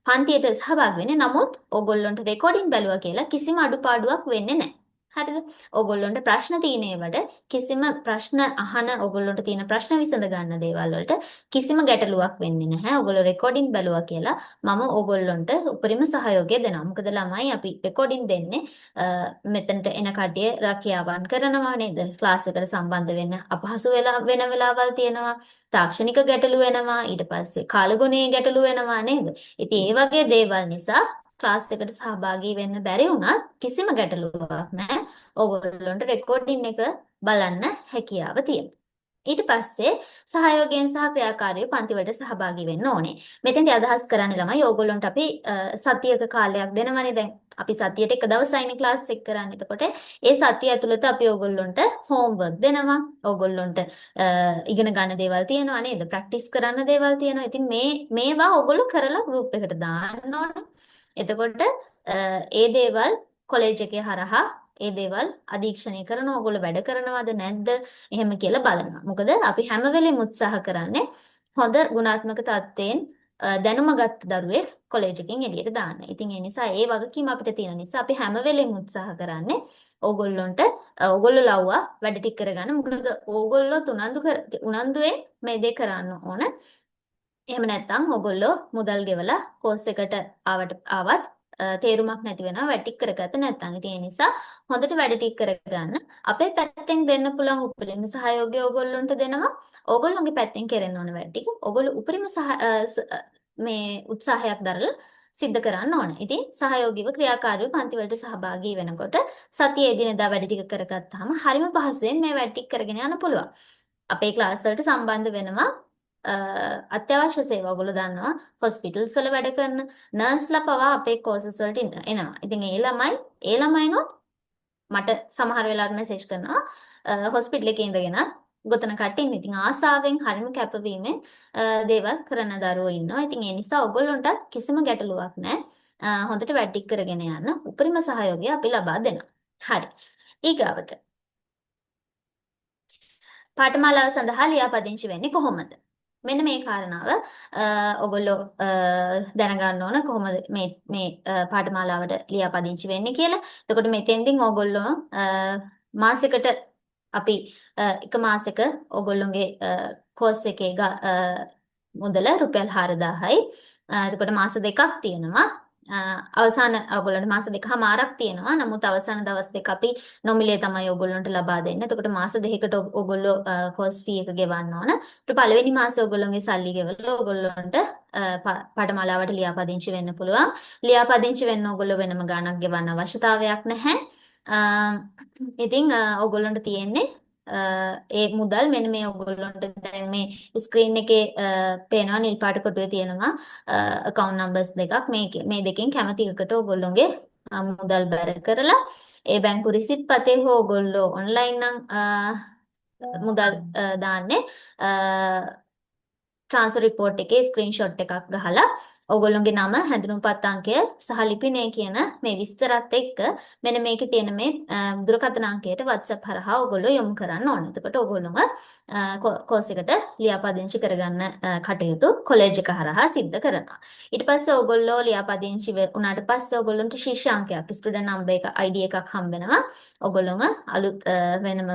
පන්තියට සහභාගී වෙන්න. නමුත් ඔයගොල්ලන්ට රෙකෝඩින් බැලුවා කියලා කිසිම අඩුපාඩුවක් වෙන්නේ නැහැ. හරිද? ඔයගොල්ලන්ට ප්‍රශ්න තියෙන ඒවාට කිසිම ප්‍රශ්න අහන ඔයගොල්ලන්ට තියෙන ප්‍රශ්න විසඳ ගන්න දේවල් වලට කිසිම ගැටලුවක් වෙන්නේ නැහැ. ඔයගොල්ලෝ රෙකෝඩින් බැලුවා කියලා මම ඔයගොල්ලන්ට උපරිම සහයෝගය දෙනවා. මොකද ළමයි අපි රෙකෝඩින් දෙන්නේ මෙතනට එන කට්ටිය රැකියාවන් කරනවා නේද? ක්ලාස් එකට සම්බන්ධ වෙන්න අපහසු වෙලා වෙන වෙලාවල් තියෙනවා. තාක්ෂණික ගැටලු වෙනවා. ඊට පස්සේ කාලගුණයේ ගැටලු වෙනවා නේද? ඉතින් ඒ වගේ දේවල් නිසා ක්ලාස් එකට සහභාගී වෙන්න බැරි වුණත් කිසිම ගැටලුවක් නැහැ. ඔයගොල්ලන්ට රෙකෝඩින් එක බලන්න හැකියාව තියෙනවා. ඊට පස්සේ සහයෝගයෙන් සහ ක්‍රියාකාරීව පන්ති වලට සහභාගී වෙන්න ඕනේ. මෙතෙන්දී අදහස් කරන්නේ ළමයි ඕගොල්ලන්ට අපි සතියක කාලයක් දෙනවනේ දැන්. අපි සතියට එක දවසයිනේ ක්ලාස් එක කරන්නේ. එතකොට ඒ සතිය ඇතුළත අපි ඕගොල්ලන්ට හෝම්වර්ක් දෙනවා. ඕගොල්ලන්ට ඉගෙන ගන්න දේවල් තියෙනවා නේද? ප්‍රැක්ටිස් කරන්න දේවල් තියෙනවා. ඉතින් මේවා ඕගොල්ලෝ කරලා ගෲප් එකට දාන්න ඕනේ. එතකොට ඒ දේවල් කොලෙජ් එකේ හරහා ඒ දේවල් අධීක්ෂණය කරනවා. ඔයගොල්ලෝ වැඩ කරනවද නැද්ද එහෙම කියලා බලනවා. මොකද අපි හැම වෙලෙම උත්සාහ කරන්නේ හොඳ ගුණාත්මක තත්ත්වයෙන් දැනුම ගත්ත දරුවෙක් කොලෙජ් එකෙන් එළියට දාන්න. ඉතින් ඒ නිසා ඒ වගකීම අපිට තියෙන නිසා අපි හැම වෙලෙම උත්සාහ කරන්නේ ඕගොල්ලොන්ට ඕගොල්ලෝ ලව්වා වැඩ ටික කරගන්න. මොකද ඕගොල්ලෝ උනන්දුවෙන් මේ දේ කරන්න ඕන. එහෙම නැත්නම් ඔයගොල්ලෝ මුදල් ගෙවලා කෝස් එකට ආවත් තේරුමක් නැති වෙනවා වැඩ ටික කරගත්ත නැත්නම්. ඉතින් ඒ නිසා හොඳට වැඩ ටික කරගන්න. අපේ පැත්තෙන් දෙන්න පුළුවන් උපරිම සහයෝගය ඔයගොල්ලන්ට දෙනවා. ඔයගොල්ලන්ගේ පැත්තෙන් කෙරෙන්න ඕන වැඩ ටික ඔයගොල්ලෝ උපරිම මේ උත්සාහයක් දරලා සිද්ධ කරන්න ඕන. ඉතින් සහයෝගීව ක්‍රියාකාරීව පන්ති වලට සහභාගී වෙනකොට සතියේ එදිනෙදා වැඩ ටික කරගත්තාම හරිම පහසුවෙන් මේ වැඩ ටික කරගෙන යන්න පුළුවන්. අපේ ක්ලාස් වලට සම්බන්ධ වෙනවා අත්‍යවශ්‍ය සේවා ඔයගොල්ලෝ දන්නවා හොස්පිටල්ස් වල වැඩ කරන නර්ස්ලා පවා අපේ කෝසස් වලට එනවා. ඉතින් ඒ ළමයිනොත් මට සමහර වෙලාවට මැසේජ් කරනවා හොස්පිටල් එකේ ඉඳගෙන ගොතන කට්ටිය ඉන්නේ. ඉතින් ආසාවෙන් හරිම කැපවීමෙන් දේවල් කරන දරුවෝ ඉන්නවා. ඉතින් ඒ නිසා ඔයගොල්ලන්ටත් කිසිම ගැටලුවක් නැහැ. හොඳට වැඩ ටික කරගෙන යන්න උපරිම සහයෝගය අපි ලබා දෙනවා. හරි. ඊගාවට පාඨමාලාව සඳහා ලියාපදිංචි වෙන්නේ කොහොමද? මෙන්න මේ කාරණාව ඔයගොල්ලෝ දැනගන්න ඕන කොහොමද මේ මේ පාඨමාලාවට ලියාපදිංචි වෙන්නේ කියලා. එතකොට මෙතෙන්දින් ඔයගොල්ලෝ මාසෙකට අපි එක මාසෙක ඔයගොල්ලෝගේ කෝස් එකේ මුදල රුපියල් 4000යි. එතකොට මාස දෙකක් තියෙනවා. අවසාන ඔයගොල්ලන්ට මාස දෙකමාරක් තියෙනවා. නමුත් අවසාන දවස් දෙක අපි නොමිලේ තමයි ඔයගොල්ලන්ට ලබා දෙන්නේ. එතකොට මාස දෙකකට ඔයගොල්ලෝ කෝස් ෆී එක ගෙවන්න ඕන. ඊට පළවෙනි මාසේ ඔයගොල්ලන්ගේ සල්ලි ගෙවලා ඔයගොල්ලන්ට පාඨමාලාවට ලියාපදිංචි වෙන්න පුළුවන්. ලියාපදිංචි වෙන්න ඔයගොල්ලෝ වෙනම ගාණක් ගෙවන්න අවශ්‍යතාවයක් නැහැ. ඉතින් ඔයගොල්ලන්ට තියෙන්නේ ඒ මුදල් මෙන්න මේ ඔයගොල්ලන්ට දැන් මේ ස්ක්‍රීන් එකේ පේනවා නිල් පාට කොටුවේ තියෙනවා ඇකවුන්ට් නම්බර්ස් දෙකක්. මේ මේ දෙකෙන් කැමති එකකට ඔයගොල්ලෝගේ මුදල් බැර කරලා ඒ බැංකු රිසිට් පතේ හෝ ඔයගොල්ලෝ ඔන්ලයින් නම් මුදල් දාන්නේ ට්‍රාන්ස්ෆර් රිපෝට් එකේ ස්ක්‍රීන්ෂොට් එකක් ගහලා ඔයගොල්ලෝගේ නම, හැඳුනුම්පත් අංකය සහ ලිපිනය කියන මේ විස්තරත් එක්ක මෙන්න මේකේ තියෙන මේ දුරකථන අංකයට WhatsApp හරහා ඔයගොල්ලෝ යොමු කරන්න ඕනේ. එතකොට ඔයගොල්ලෝම කෝස් එකට ලියාපදිංචි කරගන්න කටයුතු කොලෙජ් එක හරහා සිද්ධ කරනවා. ඊට පස්සේ ඔයගොල්ලෝ ලියාපදිංචි වුණාට පස්සේ ඔයගොල්ලන්ට ශිෂ්‍ය අංකයක්, ස්ටුඩන්ට් නම්බර් එක, ID එකක් හම්බ වෙනවා. ඔයගොල්ලෝම අලුත් වෙනමම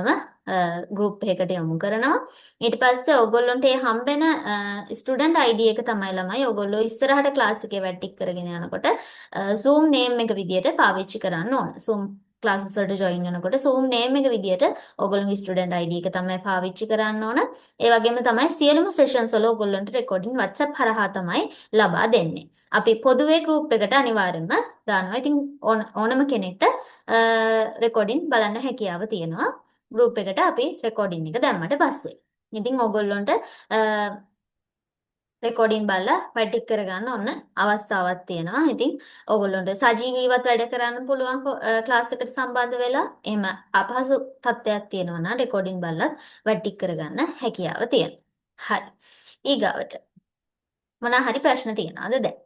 ගෲප් එකකට යොමු කරනවා. ඊට පස්සේ ඔයගොල්ලන්ට ඒ හම්බෙන ස්ටුඩන්ට් ID එක තමයි ළමයි ඔයගොල්ලෝ ඉස්සරහට ක්ලාස් එකේ වැඩ ටික කරගෙන යනකොට Zoom name එක විදියට පාවිච්චි කරන්න ඕන. Zoom classes වලට ජොයින් වෙනකොට Zoom name එක විදියට ඔයගොල්ලෝගේ ස්ටුඩන්ට් ID එක තමයි පාවිච්චි කරන්න ඕන. ඒ වගේම තමයි සියලුම සෙෂන්ස් වල ඔයගොල්ලන්ට රෙකෝඩින් WhatsApp හරහා තමයි ලබා දෙන්නේ. අපි පොදුවේ ගෲප් එකට අනිවාර්යයෙන්ම දානවා. ඉතින් ඕනම කෙනෙක්ට රෙකෝඩින් බලන්න හැකියාව තියෙනවා. ගෲප් එකට අපි රෙකෝඩින් එක දැම්මට පස්සේ. ඉතින් ඔයගොල්ලන්ට රෙකෝඩින් බලලා වැඩ ටික කරගන්න ඔන්න අවස්ථාවක් තියෙනවා. ඉතින් ඔයගොල්ලන්ට සජීවීවත් වැඩ කරන්න පුළුවන් ක්ලාස් එකට සම්බන්ධ වෙලා. එහෙම අපහසු තත්ත්වයක් තියෙනවා නම් රෙකෝඩින් බලලත් වැඩ ටික කරගන්න හැකියාව තියෙනවා. හරි. ඊගාවට මොනා හරි ප්‍රශ්න තියෙනවද දැන්?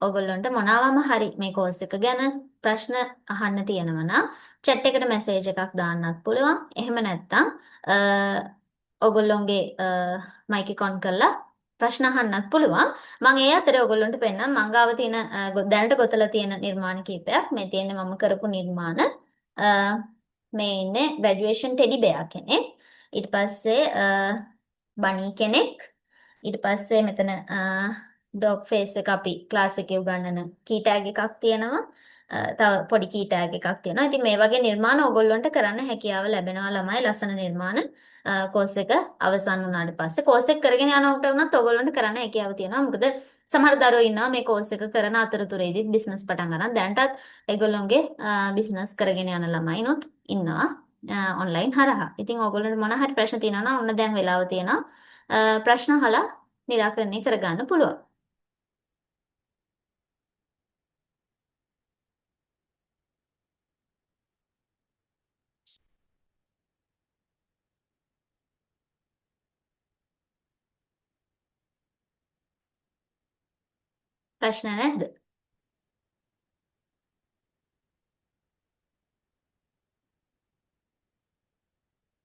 ඔයගොල්ලන්ට මොනවාම හරි මේ කෝස් එක ගැන ප්‍රශ්න අහන්න තියෙනවා නම් චැට් එකට මැසේජ් එකක් දාන්නත් පුළුවන්. එහෙම නැත්නම් ඔයගොල්ලොන්ගේ මයික් එක ඔන් කරලා ප්‍රශ්න අහන්නත් පුළුවන්. මම ඒ අතරේ ඔයගොල්ලන්ට පෙන්නම් මං ගාව තියෙන දැනට ගොතලා තියෙන නිර්මාණ කීපයක්. මේ තියෙන්නේ මම කරපු නිර්මාණ. මේ ඉන්නේ ග්‍රැජුවේෂන් ටෙඩි බෙයා කෙනෙක්. ඊට පස්සේ බනී කෙනෙක්. ඊට පස්සේ මෙතන ඩොග් ෆේස් එක අපි ක්ලාස් එකේ උගන්වන කී ටැග් එකක් තියෙනවා. තව පොඩි කී ටැග් එකක් තියෙනවා. ඉතින් මේ වගේ නිර්මාණ ඕගොල්ලන්ට කරන්න හැකියාව ලැබෙනවා ළමයි. ලස්සන නිර්මාණ කෝස් එක අවසන් වුණාට පස්සේ කෝස් එක කරගෙන යනකොට වුණත් ඕගොල්ලන්ට කරන්න හැකියාව තියෙනවා. මොකද සමහර දරුවෝ ඉන්නවා මේ කෝස් එක කරන අතරතුරේදීත් බිස්නස් පටන් ගන්න. දැනටත් ඒගොල්ලොන්ගේ බිස්නස් කරගෙන යන ළමයිනොත් ඉන්නවා ඔන්ලයින් හරහා. ඉතින් ඕගොල්ලන්ට මොන හරි ප්‍රශ්න තියෙනවා නම් ඔන්න දැන් වෙලාව තියෙනවා. ප්‍රශ්න අහලා නිරාකරණය කරගන්න පුළුවන්. ප්‍රශ්න නැද්ද?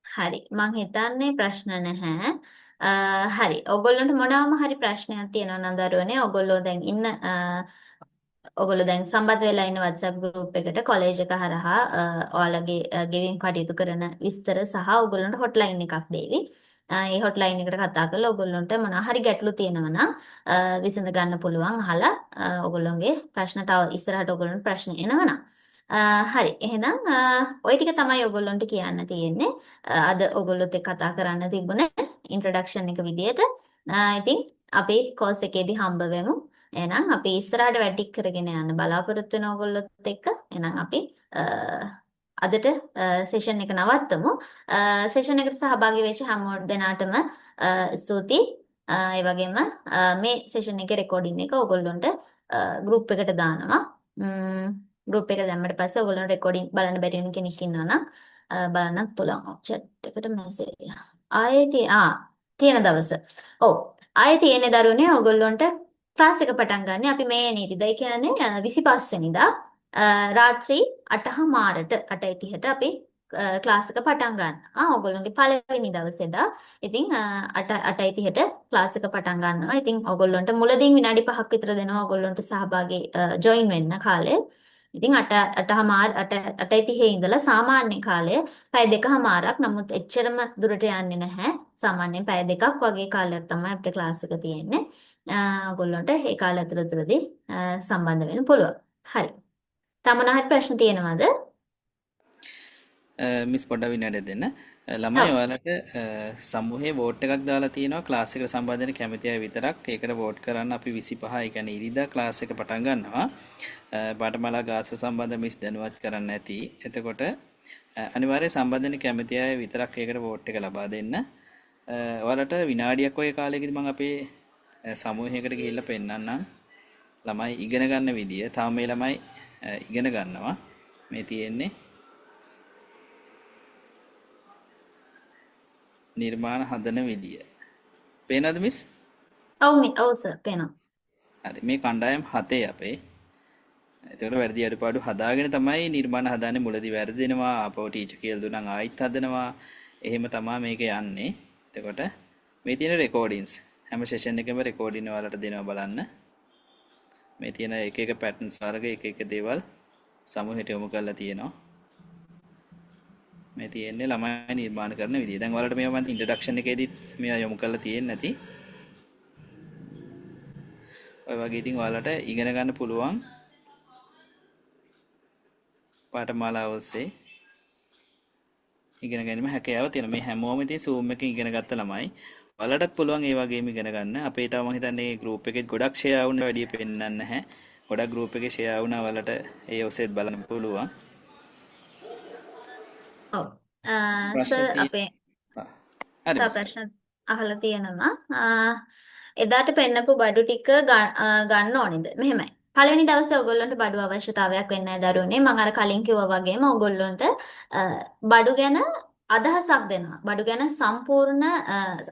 හරි. මං හිතන්නේ ප්‍රශ්න නැහැ. හරි. ඔයගොල්ලන්ට මොනවාම හරි ප්‍රශ්නයක් තියෙනවා නම් දරුවනේ ඔයගොල්ලෝ දැන් ඉන්න ඔයගොල්ලෝ දැන් සම්බන්ධ වෙලා ඉන්න WhatsApp group එකට කොලේජ් එක හරහා ඔයාලගේ ගෙවීම් කටයුතු කරන විස්තර සහ ඔයගොල්ලන්ට හොට්ලයින් එකක් දෙවි. ඒ හොට්ලයින් එකට කතා කරලා ඔයගොල්ලන්ට මොනවා හරි ගැටලු තියෙනවා නම් විසඳ ගන්න පුළුවන් අහලා ඔයගොල්ලන්ගේ ප්‍රශ්න තව ඉස්සරහට ඔයගොල්ලන්ට ප්‍රශ්න එනවා නම්. හරි. එහෙනම් ඔය ටික තමයි ඔයගොල්ලන්ට කියන්න තියෙන්නේ. අද ඔයගොල්ලොත් එක්ක කතා කරන්න තිබුණේ ඉන්ට්‍රොඩක්ෂන් එක විදියට. ඉතින් අපි කෝස් එකේදී හම්බ වෙමු. එහෙනම් අපි ඉස්සරහට වැඩ ටික කරගෙන යන්න බලාපොරොත්තු වෙන ඔයගොල්ලොත් එක්ක. එහෙනම් අපි අදට සෙෂන් එක නවත්තමු. සෙෂන් එකට සහභාගී වෙච්ච හැම දෙනාටම ස්තුතියි. ඒ වගේම මේ සෙෂන් එකේ රෙකෝඩින් එක ඔයගොල්ලන්ට ගෲප් එකට දානවා. ගෲප් එක දැම්මට පස්සේ ඔයගොල්ලන්ට රෙකෝඩින් බලන්න බැරි වෙන කෙනෙක් ඉන්නවා නම් බලන්නත් පුළුවන්. ඔව් චැට් එකට මැසේජ්. ආයේ තියෙන දවස. ඔව් ආයේ තියෙන දරුවනේ ඔයගොල්ලන්ට ක්ලාස් එක පටන් ගන්න. අපි මේ ඉරිදා, ඒ කියන්නේ 25 වෙනිදා රාත්‍රී අටහමාරට 8:30ට අපි ක්ලාස් එක පටන් ගන්නවා. ඔයගොල්ලන්ගේ පළවෙනි දවසේ දා. ඉතින් 8:30ට ක්ලාස් එක පටන් ගන්නවා. ඉතින් ඔයගොල්ලන්ට මුලදීන් විනාඩි 5ක් විතර දෙනවා ඔයගොල්ලන්ට සහභාගී ජොයින් වෙන්න කාලය. ඉතින් අට අටහමාර අට අටයි තිහේ ඉඳලා සාමාන්‍ය කාලය පැය දෙකහමාරක්. නමුත් එච්චරම දුරට යන්නේ නැහැ. සාමාන්‍යයෙන් පැය දෙකක් වගේ කාලයක් තමයි අපිට ක්ලාස් එක තියෙන්නේ. ඔයගොල්ලන්ට ඒ කාලය ඇතුළතදී සම්බන්ධ වෙන්න පුළුවන්. හරි. තව මොනවා හරි ප්‍රශ්න තියෙනවද? මිස් පොඩ්ඩක් විනාඩියක් දෙන්න. ළමයි ඔයාලට සමූහයේ වෝට් එකක් දාලා තියෙනවා ක්ලාස් එකට සම්බන්ධ වෙන කැමති අය විතරක්. ඒකට වෝට් කරන්න අපි 25, ඒ කියන්නේ ඉරිදා ක්ලාස් එක පටන් ගන්නවා. පාඨමාලා ගාස්තු සම්බන්ධ මිස් දැනුවත් කරන්න ඇති. එතකොට අනිවාර්යයෙන් සම්බන්ධ වෙන කැමති අය විතරක් ඒකට වෝට් එක ලබා දෙන්න. ඔයාලට විනාඩියක් වගේ කාලයකදී මම අපේ සමූහයකට ගිහිල්ලා පෙන්නන්නම්. ළමයි ඉගෙන ගන්න විදිය. තාම මේ ළමයි ඉගෙන ගන්නවා. මේ තියෙන්නේ නිර්මාණ හදන විදිය. පේනවද මිස්? ඔව් මේ ඔව් සර් පේනවා. හරි, මේ කණ්ඩායම් හතේ අපේ. එතකොට වැරදි අඩුපාඩු හදාගෙන තමයි නිර්මාණ හදන්නේ. මුලදී වැරදිනවා, ආපහු ටීචර් කියලා දුන්නා නම් ආයිත් හදනවා. එහෙම තමයි මේක යන්නේ. එතකොට මේ තියෙන රෙකෝඩින්ස් හැම සෙෂන් එකෙම රෙකෝඩින් ඔයාලට දෙනවා බලන්න. මේ තියෙන එක එක පැටර්න්ස් වර්ග එක එක දේවල් සමූහයට යොමු කරලා තියෙනවා. මේ තියෙන්නේ ළමයි නිර්මාණ කරන විදිය. දැන් ඔයාලට මේවා මම ඉන්ට්‍රොඩක්ෂන් එකේදීත් මේවා යොමු කරලා තියෙන්නේ නැති. ඔය වගේ ඉතින් ඔයාලට ඉගෙන ගන්න පුළුවන් පාඨමාලාව ඔස්සේ ඉගෙන ගැනීම හැකියාව තියෙනවා. මේ හැමෝම ඉතින් Zoom එකෙන් ඉගෙන ගත්ත ළමයි. ඔයාලටත් පුළුවන් ඒ වගේම ඉගෙන ගන්න. අපේ තව මං හිතන්නේ ගෲප් එකෙත් ගොඩක් ෂෙයා වුණ වැඩිය පෙන්වන්න නැහැ. ගොඩක් ගෲප් එකේ ෂෙයා වුණා ඔයාලට ඒ ඔස්සේත් බලන්න පුළුවන්. ඔව්. ප්‍රශ්න සර් අපේ හරි තව මිස්. ප්‍රශ්න අහලා තියෙනවා. එදාට පෙන්නපු බඩු ටික ගන්න ඕනේද? මෙහෙමයි. පළවෙනි දවසේ ඔයගොල්ලන්ට බඩු අවශ්‍යතාවයක් වෙන්නේ නැහැ දරුවනේ. මම අර කලින් කිව්වා වගේම ඔයගොල්ලන්ට බඩු ගැන අදහසක් දෙනවා. බඩු ගැන සම්පූර්ණ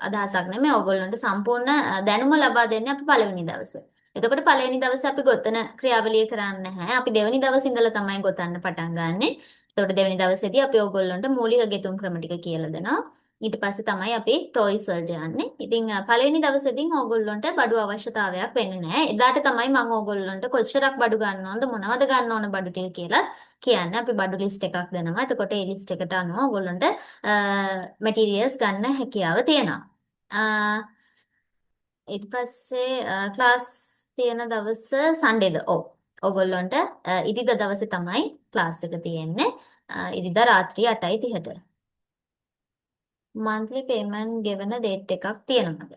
අදහසක් නෙමෙයි, ඔයගොල්ලන්ට සම්පූර්ණ දැනුම ලබා දෙන්නේ අපි පළවෙනි දවසේ. එතකොට පළවෙනි දවසේ අපි ගොතන ක්‍රියාවලිය කරන්නේ නැහැ. අපි දෙවෙනි දවසේ ඉඳලා තමයි ගොතන්න පටන් ගන්නෙ. එතකොට දෙවෙනි දවසේදී අපි ඔයගොල්ලන්ට මූලික ගෙතුම් ක්‍රම ටික කියලා දෙනවා. ඊට පස්සේ තමයි අපි ටොයිස් වලට යන්නේ. ඉතින් පළවෙනි දවසේදී ඕගොල්ලන්ට බඩු අවශ්‍යතාවයක් වෙන්නේ නැහැ. එදාට තමයි මම ඕගොල්ලන්ට කොච්චරක් බඩු ගන්න ඕනද, මොනවද ගන්න ඕන බඩු ටික කියලා කියන්නේ. අපි බඩු ලිස්ට් එකක් දෙනවා. එතකොට ඒ ලිස්ට් එකට අනුව ඕගොල්ලන්ට මැටීරියල්ස් ගන්න හැකියාව තියෙනවා. ඊට පස්සේ ක්ලාස් තියෙන දවස සන්ඩේද? ඔව්. ඕගොල්ලන්ට ඉදිදා දවසේ තමයි ක්ලාස් එක තියෙන්නේ. ඉදිදා රාත්‍රී 8:30ට. මන්ත්ලි පේමන්ට් ගෙවන ඩේට් එකක් තියෙනවද?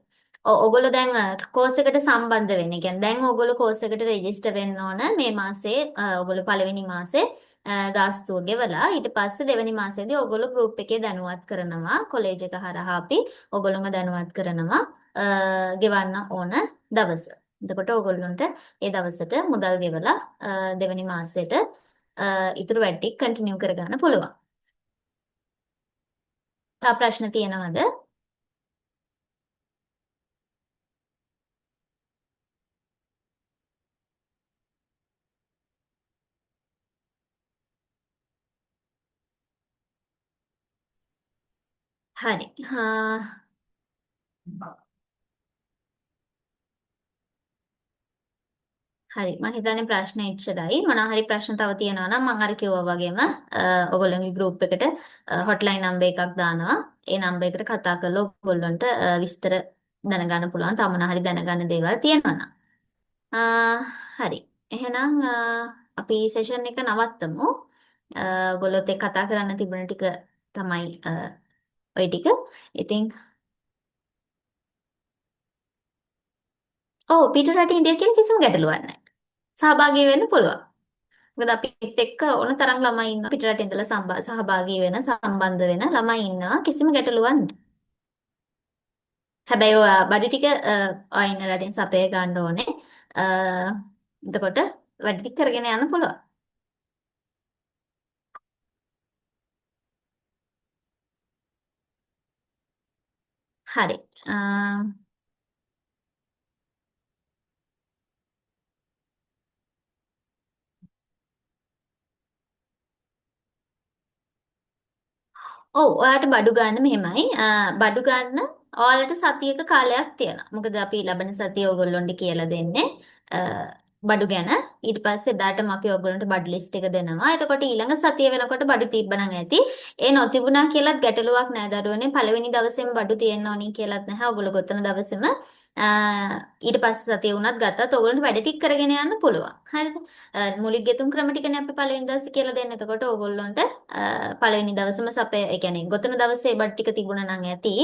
ඔව්, ඔයගොල්ලෝ දැන් කෝස් එකට සම්බන්ධ වෙන්න. ඒ කියන්නේ දැන් ඔයගොල්ලෝ කෝස් එකට රෙජිස්ටර් වෙන්න ඕන මේ මාසේ, ඔයගොල්ලෝ පළවෙනි මාසේ ගාස්තුව ගෙවලා ඊට පස්සේ දෙවෙනි මාසේදී ඔයගොල්ලෝ ගෲප් එකේ දැනුවත් කරනවා. කොලේජ් එක හරහා අපි ඔයගොල්ලෝව දැනුවත් කරනවා ගෙවන්න ඕන දවස. එතකොට ඔයගොල්ලන්ට ඒ දවසට මුදල් ගෙවලා දෙවෙනි මාසෙට ඉතුරු වැඩ ටික කන්ටිනියු කරගන්න පුළුවන්. තව ප්‍රශ්න තියෙනවද? හරි. හරි. මං හිතන්නේ ප්‍රශ්න එච්චරයි. මොනවා හරි ප්‍රශ්න තව තියෙනවා නම් මං අර කිව්වා වගේම ඔයගොල්ලෝගේ ගෲප් එකට හොට්ලයින් නම්බර් එකක් දානවා. ඒ නම්බර් එකට කතා කරලා ඔයගොල්ලන්ට විස්තර දැනගන්න පුළුවන්. තව මොනවා හරි දැනගන්න දේවල් තියෙනවා නම්. හරි. එහෙනම් අපි සෙෂන් එක නවත්තමු. ඔයගොල්ලොත් එක්ක කතා කරන්න තිබුණ ටික තමයි ඔය ටික. ඉතින් ඔව් පිට රටේ ඉඳිය කියලා කිසිම ගැටලුවක් නැහැ. සහභාගී වෙන්න පුළුවන්. මොකද අපිත් එක්ක ඕන තරම් ළමයි ඉන්නවා පිට රටේ ඉඳලා සහභාගී වෙන සම්බන්ධ වෙන ළමයි ඉන්නවා කිසිම ගැටලුවක් නැහැ. හැබැයි ඔය බඩු ටික ඔය ඉන්න රටින් සපය ගන්න ඕනේ. එතකොට වැඩ ටික කරගෙන යන්න පුළුවන්. හරි. ඔව් ඔයාට බඩු ගන්න මෙහෙමයි. බඩු ගන්න ඔයාලට සතියක කාලයක් තියෙනවා. මොකද අපි ලබන සතිය ඔයගොල්ලොන්ට කියලා දෙන්නේ බඩු ගැන. ඊට පස්සේ එදාටම අපි ඔයගොල්ලන්ට බඩු ලිස්ට් එක දෙනවා. එතකොට ඊළඟ සතිය වෙනකොට බඩු තිබ්බනම් ඇති. ඒ නොතිබුණා කියලත් ගැටලුවක් නෑ දරුවනේ. පළවෙනි දවසේම බඩු තියෙන්න ඕනි කියලත් නැහැ. ඔයගොල්ලෝ ගොතන දවසේම ඊට පස්සේ සතිය වුණත් ගත්තත් ඔයගොල්ලන්ට වැඩ ටික කරගෙන යන්න පුළුවන්. හරිද? මූලික ගෙතුම් ක්‍රම ටිකනේ අපි පළවෙනි දවසේ කියලා දෙන්නේ. එතකොට ඔයගොල්ලන්ට පළවෙනි දවසේම සපය, ඒ කියන්නේ ගොතන දවසේ බඩු ටික තිබුණා නම් ඇති.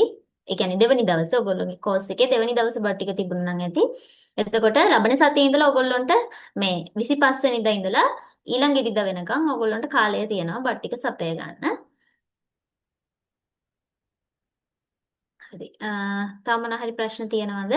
ඒ කියන්නේ දෙවෙනි දවසේ ඔයගොල්ලෝගේ කෝස් එකේ දෙවෙනි දවසේ බඩු ටික තිබුණා නම් ඇති. එතකොට ලබන සතියේ ඉඳලා ඔයගොල්ලන්ට මේ 25 වෙනිදා ඉඳලා ඊළඟ ඉරිදා වෙනකන් ඔයගොල්ලන්ට කාලය තියෙනවා බඩු ටික සපය ගන්න. හරි. තව මොන හරි ප්‍රශ්න තියෙනවද?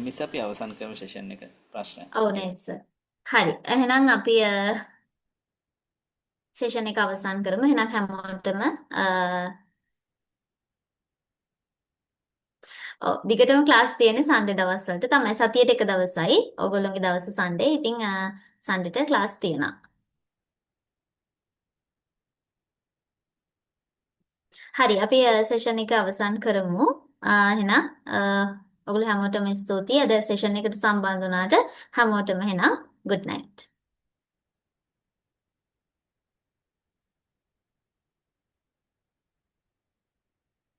මිස් අපි අවසන් කරමු සෙෂන් එක. ප්‍රශ්න ඔව් ඉවරයි. නේද සර්. හරි. එහෙනම් අපි සෙෂන් එක අවසන් කරමු. එහෙනම් හැමෝටම ඔව් දිගටම ක්ලාස් තියෙන්නේ සන්ඩේ දවස් වලට තමයි. සතියේට එක දවසයි. ඔයගොල්ලෝගේ දවස සන්ඩේ. ඉතින් සන්ඩේට ක්ලාස් තියෙනවා. හරි අපි සෙෂන් එක අවසන් කරමු. එහෙනම් ඔයගොල්ලෝ හැමෝටම ස්තුතියි. අද සෙෂන් එකට සම්බන්ධ වුණාට හැමෝටම එහෙනම් good night.